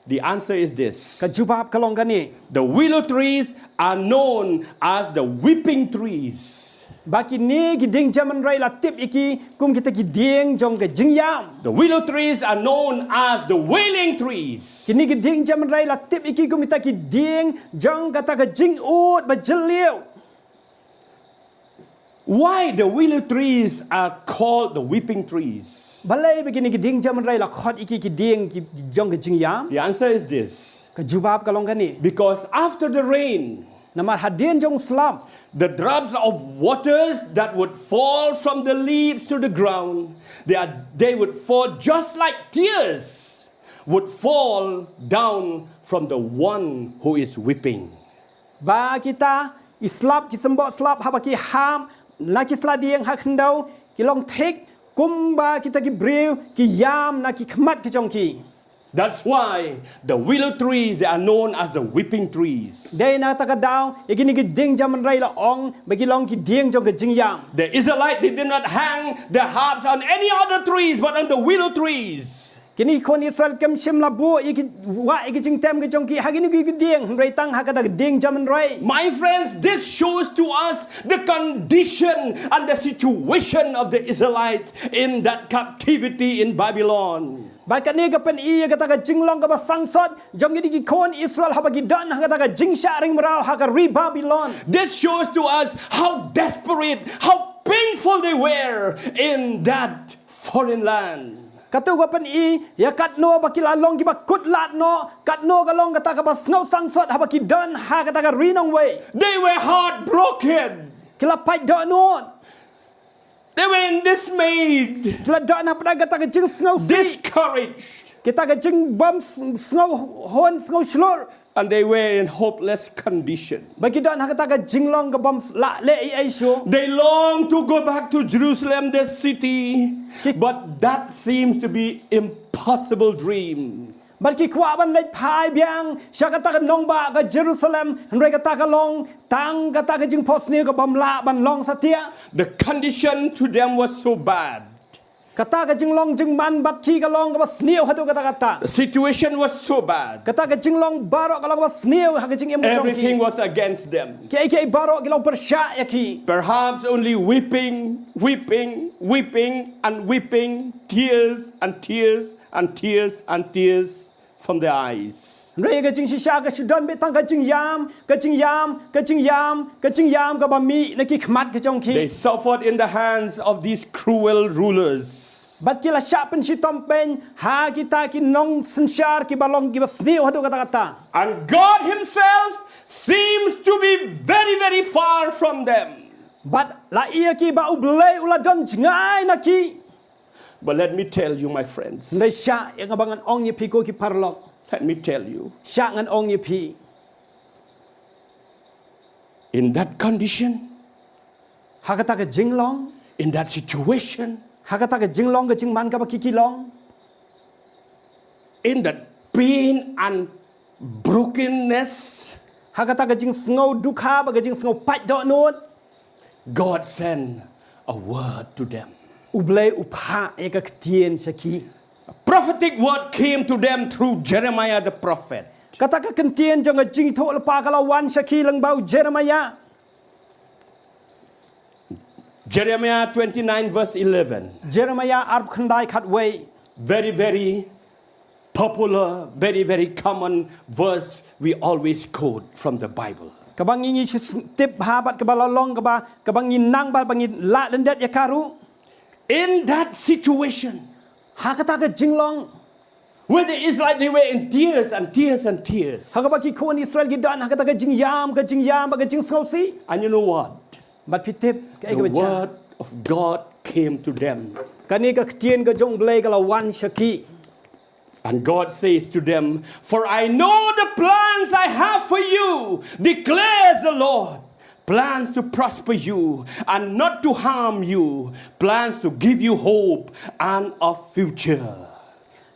The answer is this. Ka jubab ka long kane. The willow trees are known as the weeping trees. Ba kine ki dieng jaman rei la tip ïa ki kum kita ki dieng jong ka jingïam. The willow trees are known as the wailing trees. Kine ki dieng jaman rei la tip ïa ki kum kita ki dieng jong kata ka jingud ba jylliew. Why the willow trees are called the weeping trees? Balei ba kine ki dieng jaman rei la khot ïa ki ki dieng ki jong ka jingïam? The answer is this. Ka jubab ka long kane. Because after the rain, Namar hadien jong u slap, the drops of waters that would fall from the leaves to the ground, they, are, they would fall just like tears would fall down from the one who is weeping. Ba kita i slap, ki symboh slap haba ki hap na ki sla dieng ha khyndew, ki long thik kumba kita ki briew ki ïam na ki khmat ki jong ki. That's why the willow trees, they are known as the weeping trees. Dei na kata ka daw ïa kine ki dieng jaman rei la ong ba ki long ki dieng jong ka jingïam. The Israelites, they did not hang their harps on any other trees but on the willow trees. Kine ki khun Israel kim shym la buh ïa ki wah ïa ki jingtem ki jong ki ha kine ki dieng, hynrei tang ha kata ka dieng jaman rei. My friends, this shows to us the condition and the situation of the Israelites in that captivity in Babylon. Ba kane ka pyni ïa kata ka jinglong kaba sangsot jong kine ki khun Israel haba ki don ha kata ka jingshah ring mraw ha ka ri Babylon. This shows to us how desperate, how painful they were in that foreign land. Katu ka pyni ïa katno ba ki la long kiba kut lad noh, katno ka long kata kaba sngew sangsot haba ki don ha kata ka ri nongwei. They were heartbroken. Ki la pait dohnud. They were dismayed, Ki la don hapdeng kata ka jingsngewsih, discouraged, kata ka jingbym s- sngewhun sngewshlur. And they were in hopeless condition. Ba ki don ha kata ka jinglong kaba ym lah leh ei ei shuh. They long to go back to Jerusalem, their city, but that seems to be impossible dream. Bad ki kwah ban leit phai biang sha kata ka nongbah ka Jerusalem, hynrei kata ka long tang kata ka jingphohsniew kaba ym lah ban long satia. The condition to them was so bad. Kata ka jinglong jingman bad ki ka long kaba sniew haduh katta katta. The situation was so bad. Kata ka jinglong baroh ka long kaba sniew ha ka jingim ka jong ki. Everything was against them. Kiei kiei baroh ki long pyrshah ïa ki. Perhaps only weeping, weeping, weeping, and weeping, tears and tears and tears and tears from their eyes. Hynrei ka jingshisha ka shu don beit tang ka jingïam, ka jingïam, ka jingïam, ka jingïam kaba mih na ki khmat ka jong ki. They suffered in the hands of these cruel rulers. Bad ki la shah pynshitom pyn ha kita ki nongsynshar kiba long kiba sniew haduh katta katta. And God Himself seems to be very, very far from them. Bad la ïa ki ba U Blei u la don jngai na ki. But let me tell you, my friends. Hynrei shah ïa nga ba ngan ong ïa phi ko ki paralok. Let me tell you. Shah ngan ong ïa phi. In that condition, Ha kata ka jinglong, in that situation, ha kata ka jinglong ka jingman kaba ki ki long, in that pain and brokenness, ha kata ka jingsngew dukha bad ka jingsngew pait dohnud, God sent a word to them. U Blei u phah ïa ka ktien sha ki. A prophetic word came to them through Jeremiah the prophet. Kata ka ktien jong ka jingïathuhlypa ka la wan sha ki lyngba u Jeremiah. Jeremiah twenty-nine, verse eleven. Jeremiah arphew khyndai khatwei. Very, very popular, very, very common verse we always quote from the Bible. Kaba ngi ngi shu tip ha bad kaba la long kaba, kaba ngi nang bad ba ngi lah lyndet ïa ka ruh. In that situation, ha kata ka jinglong, where the Israelites, they were in tears and tears and tears. Ha kaba ki khun Israel ki don ha kata ka jingïam, ka jingïam, ka jingsngewsih. And you know what? Bad phi tip, ka ei The ka ba jia. Word of God came to them. Kane ka ktien ka jong U Blei ka la wan sha ki. And God says to them, "For I know the plans I have for you, declares the Lord, plans to prosper you and not to harm you, plans to give you hope and a future."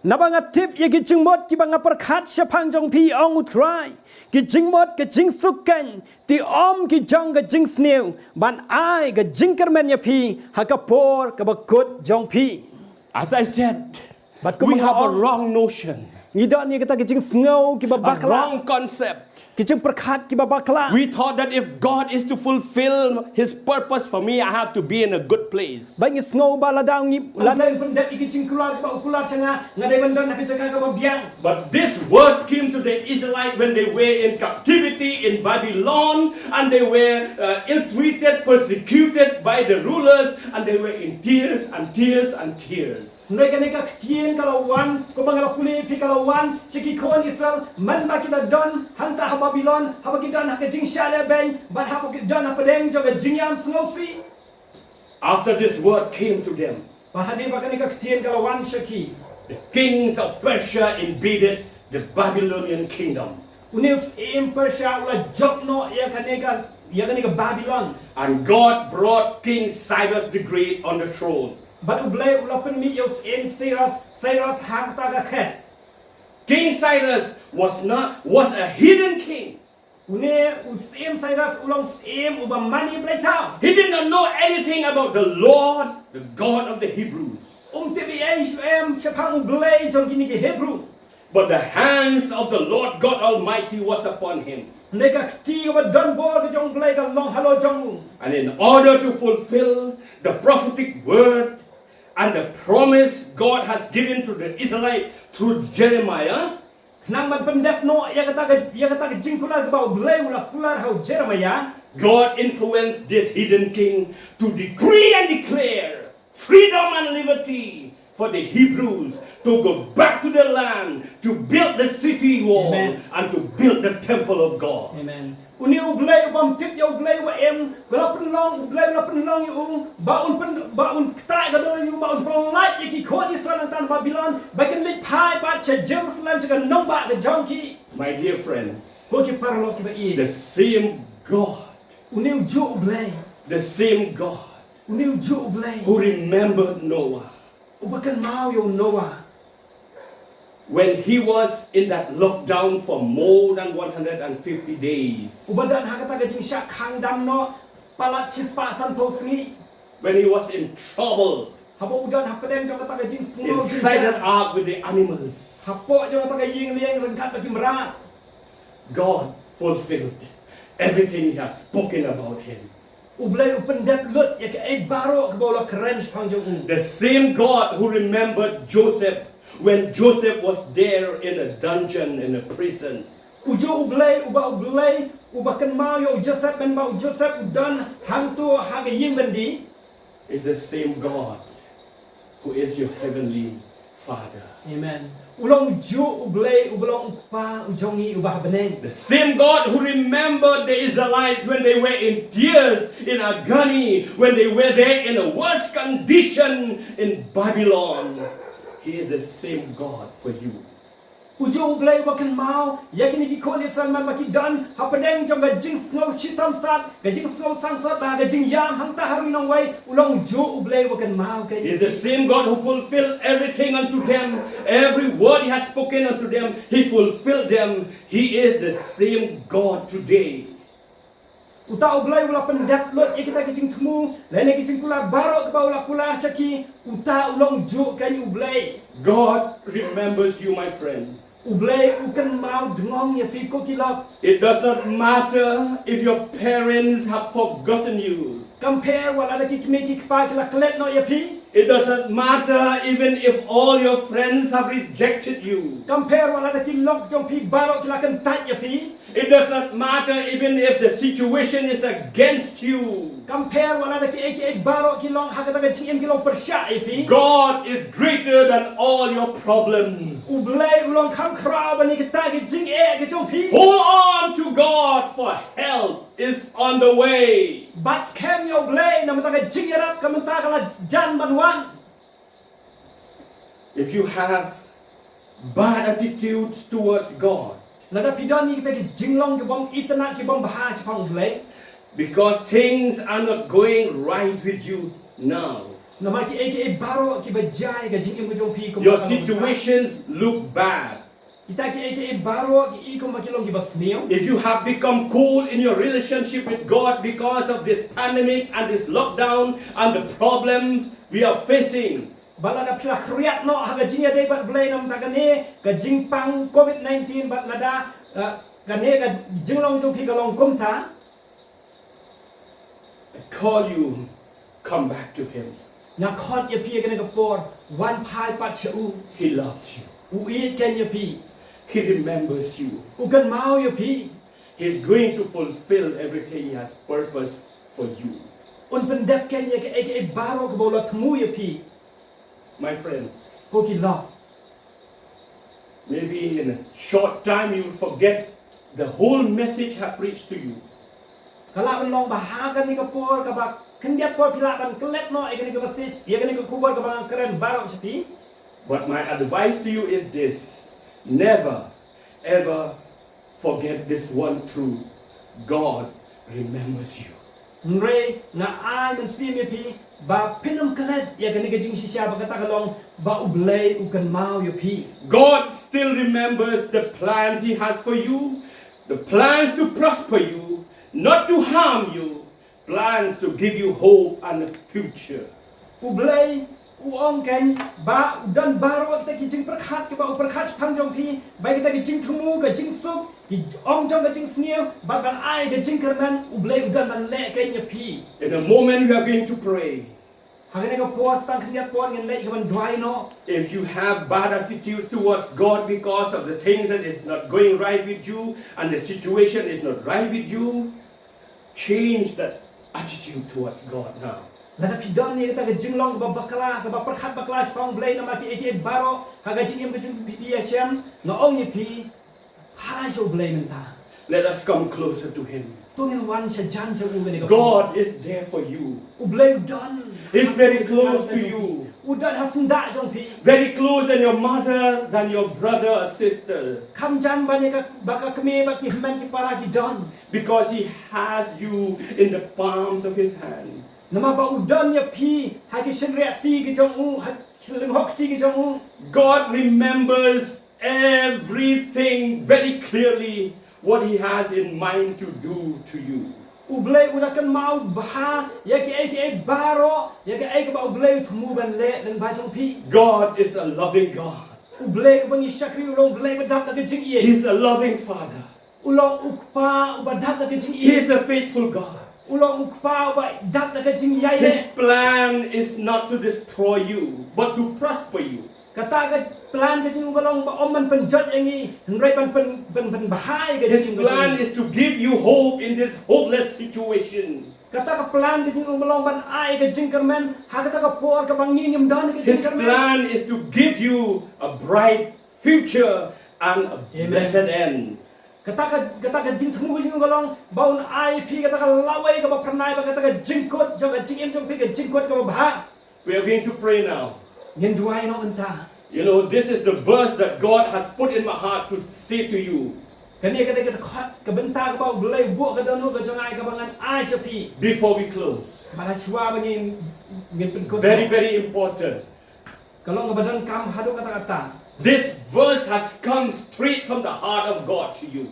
Naba nga tip ïa ki jingmut kiba nga pyrkhat shaphang jong phi, ong U Trai, ki jingmut ka jingsuk keiñ, te ym ki jong ka jingsniew, ban ai ka jingkyrmen ïa phi ha ka por kaba kut jong phi. As I said, But we have a wrong notion, ngi don ïa kata ka jingsngew kiba bakla, wrong concept. Ki jingpyrkhat kiba bakla. We thought that if God is to fulfill his purpose for me, I have to be in a good place. Ba ngi sngew ba lada ngi, lada U Blei un pyndep ïa ki jingkular kiba u kular sha nga, nga dei ban don ha ka jaka kaba biang. But this word came to the Israelite when they were in captivity in Babylon, and they were, uh, ill-treated, persecuted by the rulers, and they were in tears and tears and tears. Hynrei kane ka ktien ka la wan, kumba nga la pule ïa phi, ka la wan sha ki khun Israel, man ba ki la don hangta ha Babylon, haba ki don ha ka jingshah lehbeiñ, bad haba ki don hapdeng jong ka jingïam sngewsih. After this word came to them, Bad hadien ba kane ka ktien ka la wan sha ki, the kings of Persia invaded the Babylonian kingdom. Une u syiem Persia u la jop noh ïa kane ka, ïa kane ka Babylon. And God brought King Cyrus the Great on the throne. Bad U Blei u la pynmih ïa u syiem Cyrus, Cyrus ha kata ka khet. King Cyrus was not, was a heathen king. Une u syiem Cyrus u long syiem uba mane blei thaw. He did not know anything about the Lord, the God of the Hebrews. Um tip ei ei shuh em shaphang U Blei jong kine ki Hebru. But the hands of the Lord God Almighty was upon him. Hynrei ka kti kaba don bor ka jong U Blei ka long halor jong u. And in order to fulfill the prophetic word and the promise God has given to the Israelite through Jeremiah, khnang ban pyndep noh ïa kata ka, ïa kata ka jingkular kaba U Blei u la kular ha u Jeremiah, God influenced this heathen king to decree and declare freedom and liberty for the Hebrews to go back to the land, to build the city wall, Amen, and to build the temple of God. Amen. Une U Blei uba ym tip ïa U Blei uba im, u la pynlong, U Blei u la pynlong ïa u ba un pyn, ba un ktah ka doh ïa u, ba un pyllait ïa ki khun Israel nangta na Babylon, ba kin leit phai pat sha Jerusalem, sha ka nongbah ka jong ki. My dear friends, Ko ki paralok kiba ïeit, the same God, une u juh U Blei, the same God, une u juh U Blei, who remembered Noah, uba kynmaw ïa u Noah. When he was in that lockdown for more than one hundred and fifty days. Uba don ha kata ka jingshah khang dam noh palat shispah sanphew sngi. When he was in trouble. Haba u don hapdeng jong kata ka jingsngew, inside that ark with the animals. Hapoh jong kata ka ïing lieng ryngkat bad ki mrad. God fulfilled everything he has spoken about him. U Blei u pyndep lut ïa kaei baroh kaba u la kren shaphang jong u. The same God who remembered Joseph when Joseph was there in a dungeon, in a prison. U juh U Blei, uba U Blei uba kynmaw ïa u Joseph, mynba u Joseph u don hangto ha ka ïing byndi, is the same God who is your heavenly Father. Amen. U long u juh U Blei uba long U Kpa u jong ngi uba ha bneng. The same God who remembered the Israelites when they were in tears, in agony, when they were there in a worse condition in Babylon, he is the same God for you. U juh U Blei uba kynmaw ïa kine ki khun Israel mynba ki don hapdeng jong ka jingsngew shitom sat, ka jingsngew sangsot bad ka jingïam hangta ha ri nongwei, u long u juh U Blei uba kynmaw ïa ki. He is the same God who fulfilled everything unto them. Every word he has spoken unto them, he fulfilled them. He is the same God today. Uta U Blei u la pyndep lut ïa kita ki jingthmu lane ki jingkular baroh kaba u la kular sha ki, uta u long u juh keiñ U Blei. God remembers you, my friend. U Blei u kynmaw dngong ïa phi ko ki lok. It does not matter if your parents have forgotten you. Kam pher wat lada ki kmie ki kpa ki la klet noh ïa phi. It doesn't matter even if all your friends have rejected you. Kam pher wat lada ki lok jong phi baroh ki la kyntait ïa phi. It does not matter even if the situation is against you. Kam pher wat lada kiei kiei baroh ki long ha kata ka jingim ki long pyrshah ïa phi. God is greater than all your problems. U Blei u long kham khraw ban ïa kata ka jingeh ka jong phi. Hold on to God, for help is on the way. Bat skhem ïa U Blei namar kata ka jingïarap ka mynta ka la jan ban wan. If you have bad attitudes towards God, Lada phi don ïa kita ki jinglong ki bym itynnad ki bym bha shaphang U Blei. Because things are not going right with you now. Namar kiei kiei baroh kiba jia ïa ka jingim ka jong phi kumba Your ka long mynta. Situations look bad. Kita kiei kiei baroh ki i kumba ki long kiba sniew. If you have become cold in your relationship with God because of this pandemic and this lockdown and the problems we are facing, Bad lada phi la khriat noh ha ka jingïadei bad Blei namar kane ka jingpang covid nineteen bad lada, uh, kane ka jinglong jong phi ka long kumta. I call you, come back to Him. Nga khot ïa phi ïa kane ka por, wan phai pat sha u. He loves you. U ïeit keiñ ïa phi. He remembers you. U kynmaw ïa phi. He's going to fulfill everything He has purposed for you. Un pyndep keiñ ïa kaei kaei baroh kaba u la thmu ïa phi. My friends, Ko ki lok. Maybe in a short time you will forget the whole message I preached to you. Ka lah ban long ba ha kane ka por kaba khyndiat por phi lah ban klet noh ïa kane ka message, ïa kane ka khubor kaba nga kren baroh sha phi. But my advice to you is this: never, ever forget this one truth: God remembers you. Hynrei nga ai mynsiem ïa phi ba phin ym klet ïa kane ka jingshisha ba kata ka long ba U Blei u kynmaw ïa phi. God still remembers the plans He has for you, the plans to prosper you, not to harm you, plans to give you hope and a future. U Blei u ong keiñ ba u don baroh kita ki jingpyrkhat kiba u pyrkhat shaphang jong phi, ba kita ki jingthmu, ka jingsuk, ki ong jong ka jingsniew, bad ban ai ka jingkyrmen, U Blei u don ban leh keiñ ïa phi. In a moment we are going to pray. Ha kane ka por, tang khyndiat por ngin leit ka ban duwai noh. If you have bad attitudes towards God because of the things that is not going right with you and the situation is not right with you, change that attitude towards God now. Lada phi don ïa kata ka jinglong kaba bakla, kaba pyrkhat bakla shaphang U Blei namar kiei kiei baroh ha ka jingim ka jong phi, phi ïashem, nga ong ïa phi, phai sha U Blei mynta. Let us come closer to Him. To ngin wan shajan jong u kane ka por. God is there for you. U Blei u don. He's very close to you. U don ha syndah jong phi. Very close than your mother, than your brother or sister. Kham jan ban ïa ka, ba ka kmie bad ki hynmen ki para ki don. Because He has you in the palms of His hands. Namar ba u don ïa phi ha ki shynriah kti ki jong u, ha ki lynghok kti ki jong u. God remembers everything very clearly, what He has in mind to do to you. U Blei u da kynmaw bha ïa kiei kiei baroh, ïa kaei kaba U Blei u thmu ban leh lyngba jong phi. God is a loving God. U Blei uba ngi shakri u long U Blei ba dap da ka jingïeit. He's a loving Father. U long u kpa uba dap da ka He jingïeit. Is a faithful God. U long u kpa uba dap da ka jingïaineh. His plan is not to destroy you, but to prosper you. Kata ka plan ka jong u ka long ba ym ban pynjot ïa ngi, hynrei ban pyn, ban pynbha ïa ka jingim ka jong ngi. His plan is to give you hope in this hopeless situation. Kata ka plan ka jong u ka long ban ai ka jingkyrmen ha kata ka por kaba ngi ngim don ka jingkyrmen. His plan is to give you a bright future and a blessed end. Kata ka, kata ka jingthmu ka jong u ka long ba un ai phi kata ka lawei kaba phyrnai, ba kata ka jingkut jong ka jingim jong phi ka jingkut kaba bha. We are going to pray now. Ngin duwai noh mynta. You know, this is the verse that God has put in my heart to say to you. Kane ka dei ka dkhot ka bynta kaba U Blei u buh ka dohnud ka jong nga kaba ngan ai sha phi. Before we close. Bad ha shuwa ba ngin, ngin pynkut. Very, very important. Ka long kaba donkam haduh katta katta. This verse has come straight from the heart of God to you.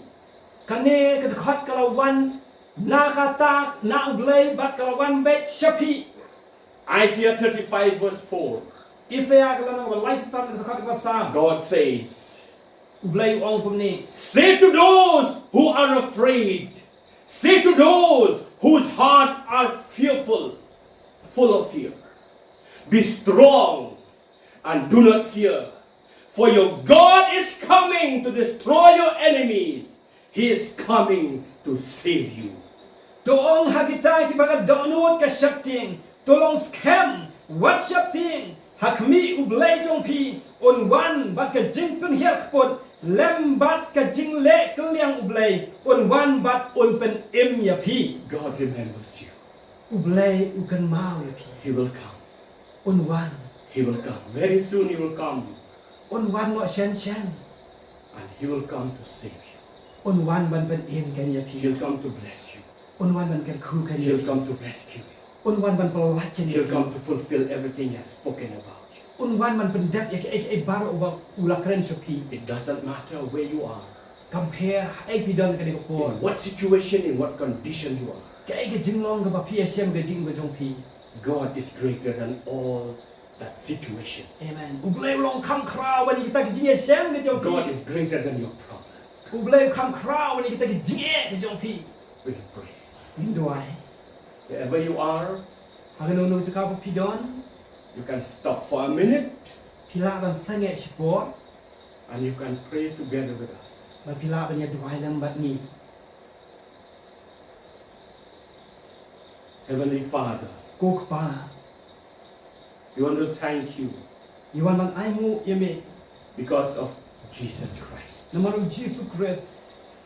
Kane ka dkhot ka la wan na kata, na U Blei, bad ka la wan beit sha phi. Isaiah thirty-five verse four. Isaïah ka lynnong ba laiphew san, ka dkhot kaba saw. God says, U Blei u ong kumne. Say to those who are afraid, say to those whose heart are fearful, full of fear. Be strong and do not fear, for your God is coming to destroy your enemies. He is coming to save you. To ong ha kita kiba ka dohnud ka sheptieng, to long skhem, wat sheptieng, ha khmih U Blei jong phi, un wan bad ka jingpynhiar kput, lem bad ka jingleh kylliang U Blei, un wan bad un pynim ïa phi. God remembers you. U Blei u kynmaw ïa phi. He will come. Un wan. He will come. Very soon he will come. Un wan noh shen shen. And he will come to save you. Un wan ban pynim kein ïa phi. He'll come to bless you. Un wan ban kyrkhu kein ïa phi. He'll come to rescue you. Un wan ban pyllait kein ïa phi. He'll come to fulfill everything he has spoken about you. Un wan ban pyndep ïa kiei kiei baroh uba u la kren sha phi. It doesn't matter where you are. Kam pher haei phi don ha kane ka por. In what situation, in what condition you are. Kaei ka jinglong kaba phi ïashem ka jingim ka jong phi. God is greater than all that situation. Amen. U Blei u long kham khraw ban ïa kita ki jingïashem ka jong phi. God is greater than your problems. U Blei u kham khraw ban ïa kita ki jingeh ka jong phi. We'll pray. Ngin duwai. Wherever you are, ha kano kano ka jaka ba phi don, you can stop for a minute. Phi lah ban sangeh shipor. And you can pray together with us. Bad phi lah ban ïa duwai lem bad ngi. Heavenly Father, Ko Kpa, we want to thank you, ngi wan ban ainguh ïa me, because of Jesus Christ. Namar u Jisu Khrist.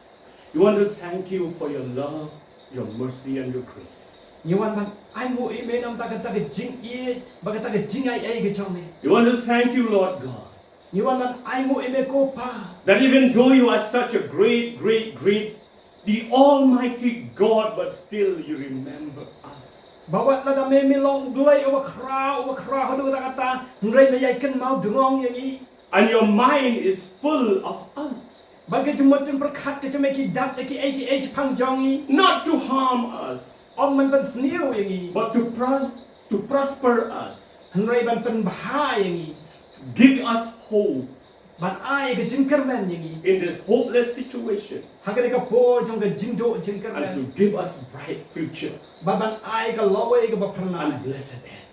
We want to thank you for your love, your mercy, and your grace. Ngi wan ban ainguh ïa me namar kata ka jingïeit bad kata ka jingaiei ka jong me. We want to thank you, Lord God. Ngi wan ban ainguh ïa me, Ko Pa, that even though you are such a great, great, great, the Almighty God, but still you remember us. Ba wat lada me, me long U Blei uba khraw, uba khraw haduh katta katta, hynrei me ïai kynmaw dngong ïa ngi. And your mind is full of us. Bad ka jingmut jingpyrkhat ka jong me ki dap ïa kiei kiei shaphang jong ngi. Not to harm us, ym ban pynsniew ïa ngi, but to pros-, to prosper us. Hynrei ban pynbha ïa ngi. To give us hope. Ban ai ka jingkyrmen ïa ngi. In this hopeless situation. Ha kane ka por jong ka jingduh jingkyrmen. And to give us bright future. Bad ban ai ka lawei kaba phyrnai. And blessed end.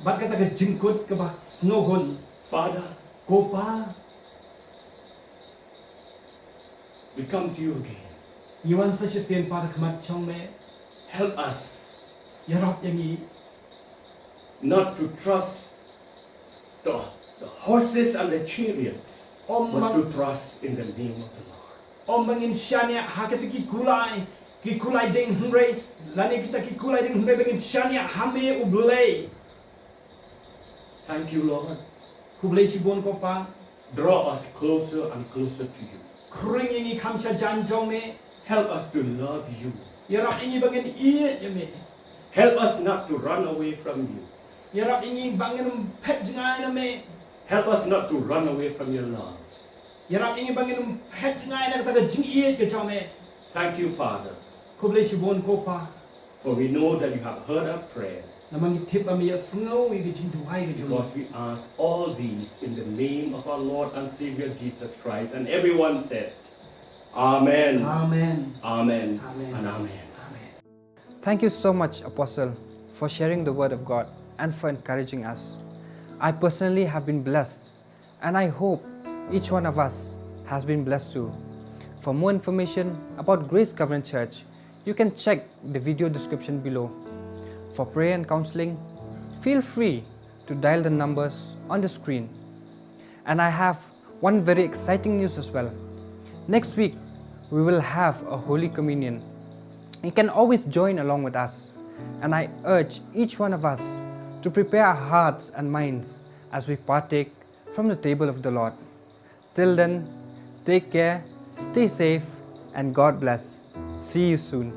Bad kata ka jingkut kaba sngewhun. Father, Ko Pa, we come to you again. Ngi wan sa shisien pat ha khmat jong me. Help us. Ïarap ïa ngi. Not to trust the, the horses and the chariots, ym ban, but to trust in the name of the Lord. Ym ba ngin shaniah ha kita ki kulai, ki kulai dieng hynrei, lane kita ki kulai dieng hynrei, ba ngin shaniah ha me U Blei. Thank you, Lord. Khublei shibun, Ko Pa. Draw us closer and closer to you. Khring ïa ngi kham sha jan jong me. Help us to love you. Ïarap ïa ngi ba ngin ïeit ïa me. Help us not to run away from you. Ïarap ïa ngi ba ngin ym phet jngai na me. Help us not to run away from your love. Ïarap ïa ngi ba ngin ym phet jngai na kata ka jingïeit ka jong me. Thank you, Father. Khublei shibun, Ko Pa. For we know that you have heard our prayers. Namar ngi tip ba me ïohsngew ïa ka jingduwai ka jong ngi. Because we ask all these in the name of our Lord and Savior Jesus Christ. And everyone said, Amen. Amen. Amen. Amen. And amen. Amen. Thank you so much, Apostle, for sharing the word of God and for encouraging us. I personally have been blessed, and I hope each one of us has been blessed too. For more information about Grace Covenant Church, you can check the video description below. For prayer and counseling, feel free to dial the numbers on the screen. And I have one very exciting news as well. Next week, we will have a Holy Communion. You can always join along with us. And I urge each one of us to prepare our hearts and minds as we partake from the table of the Lord. Till then, take care, stay safe, and God bless. See you soon.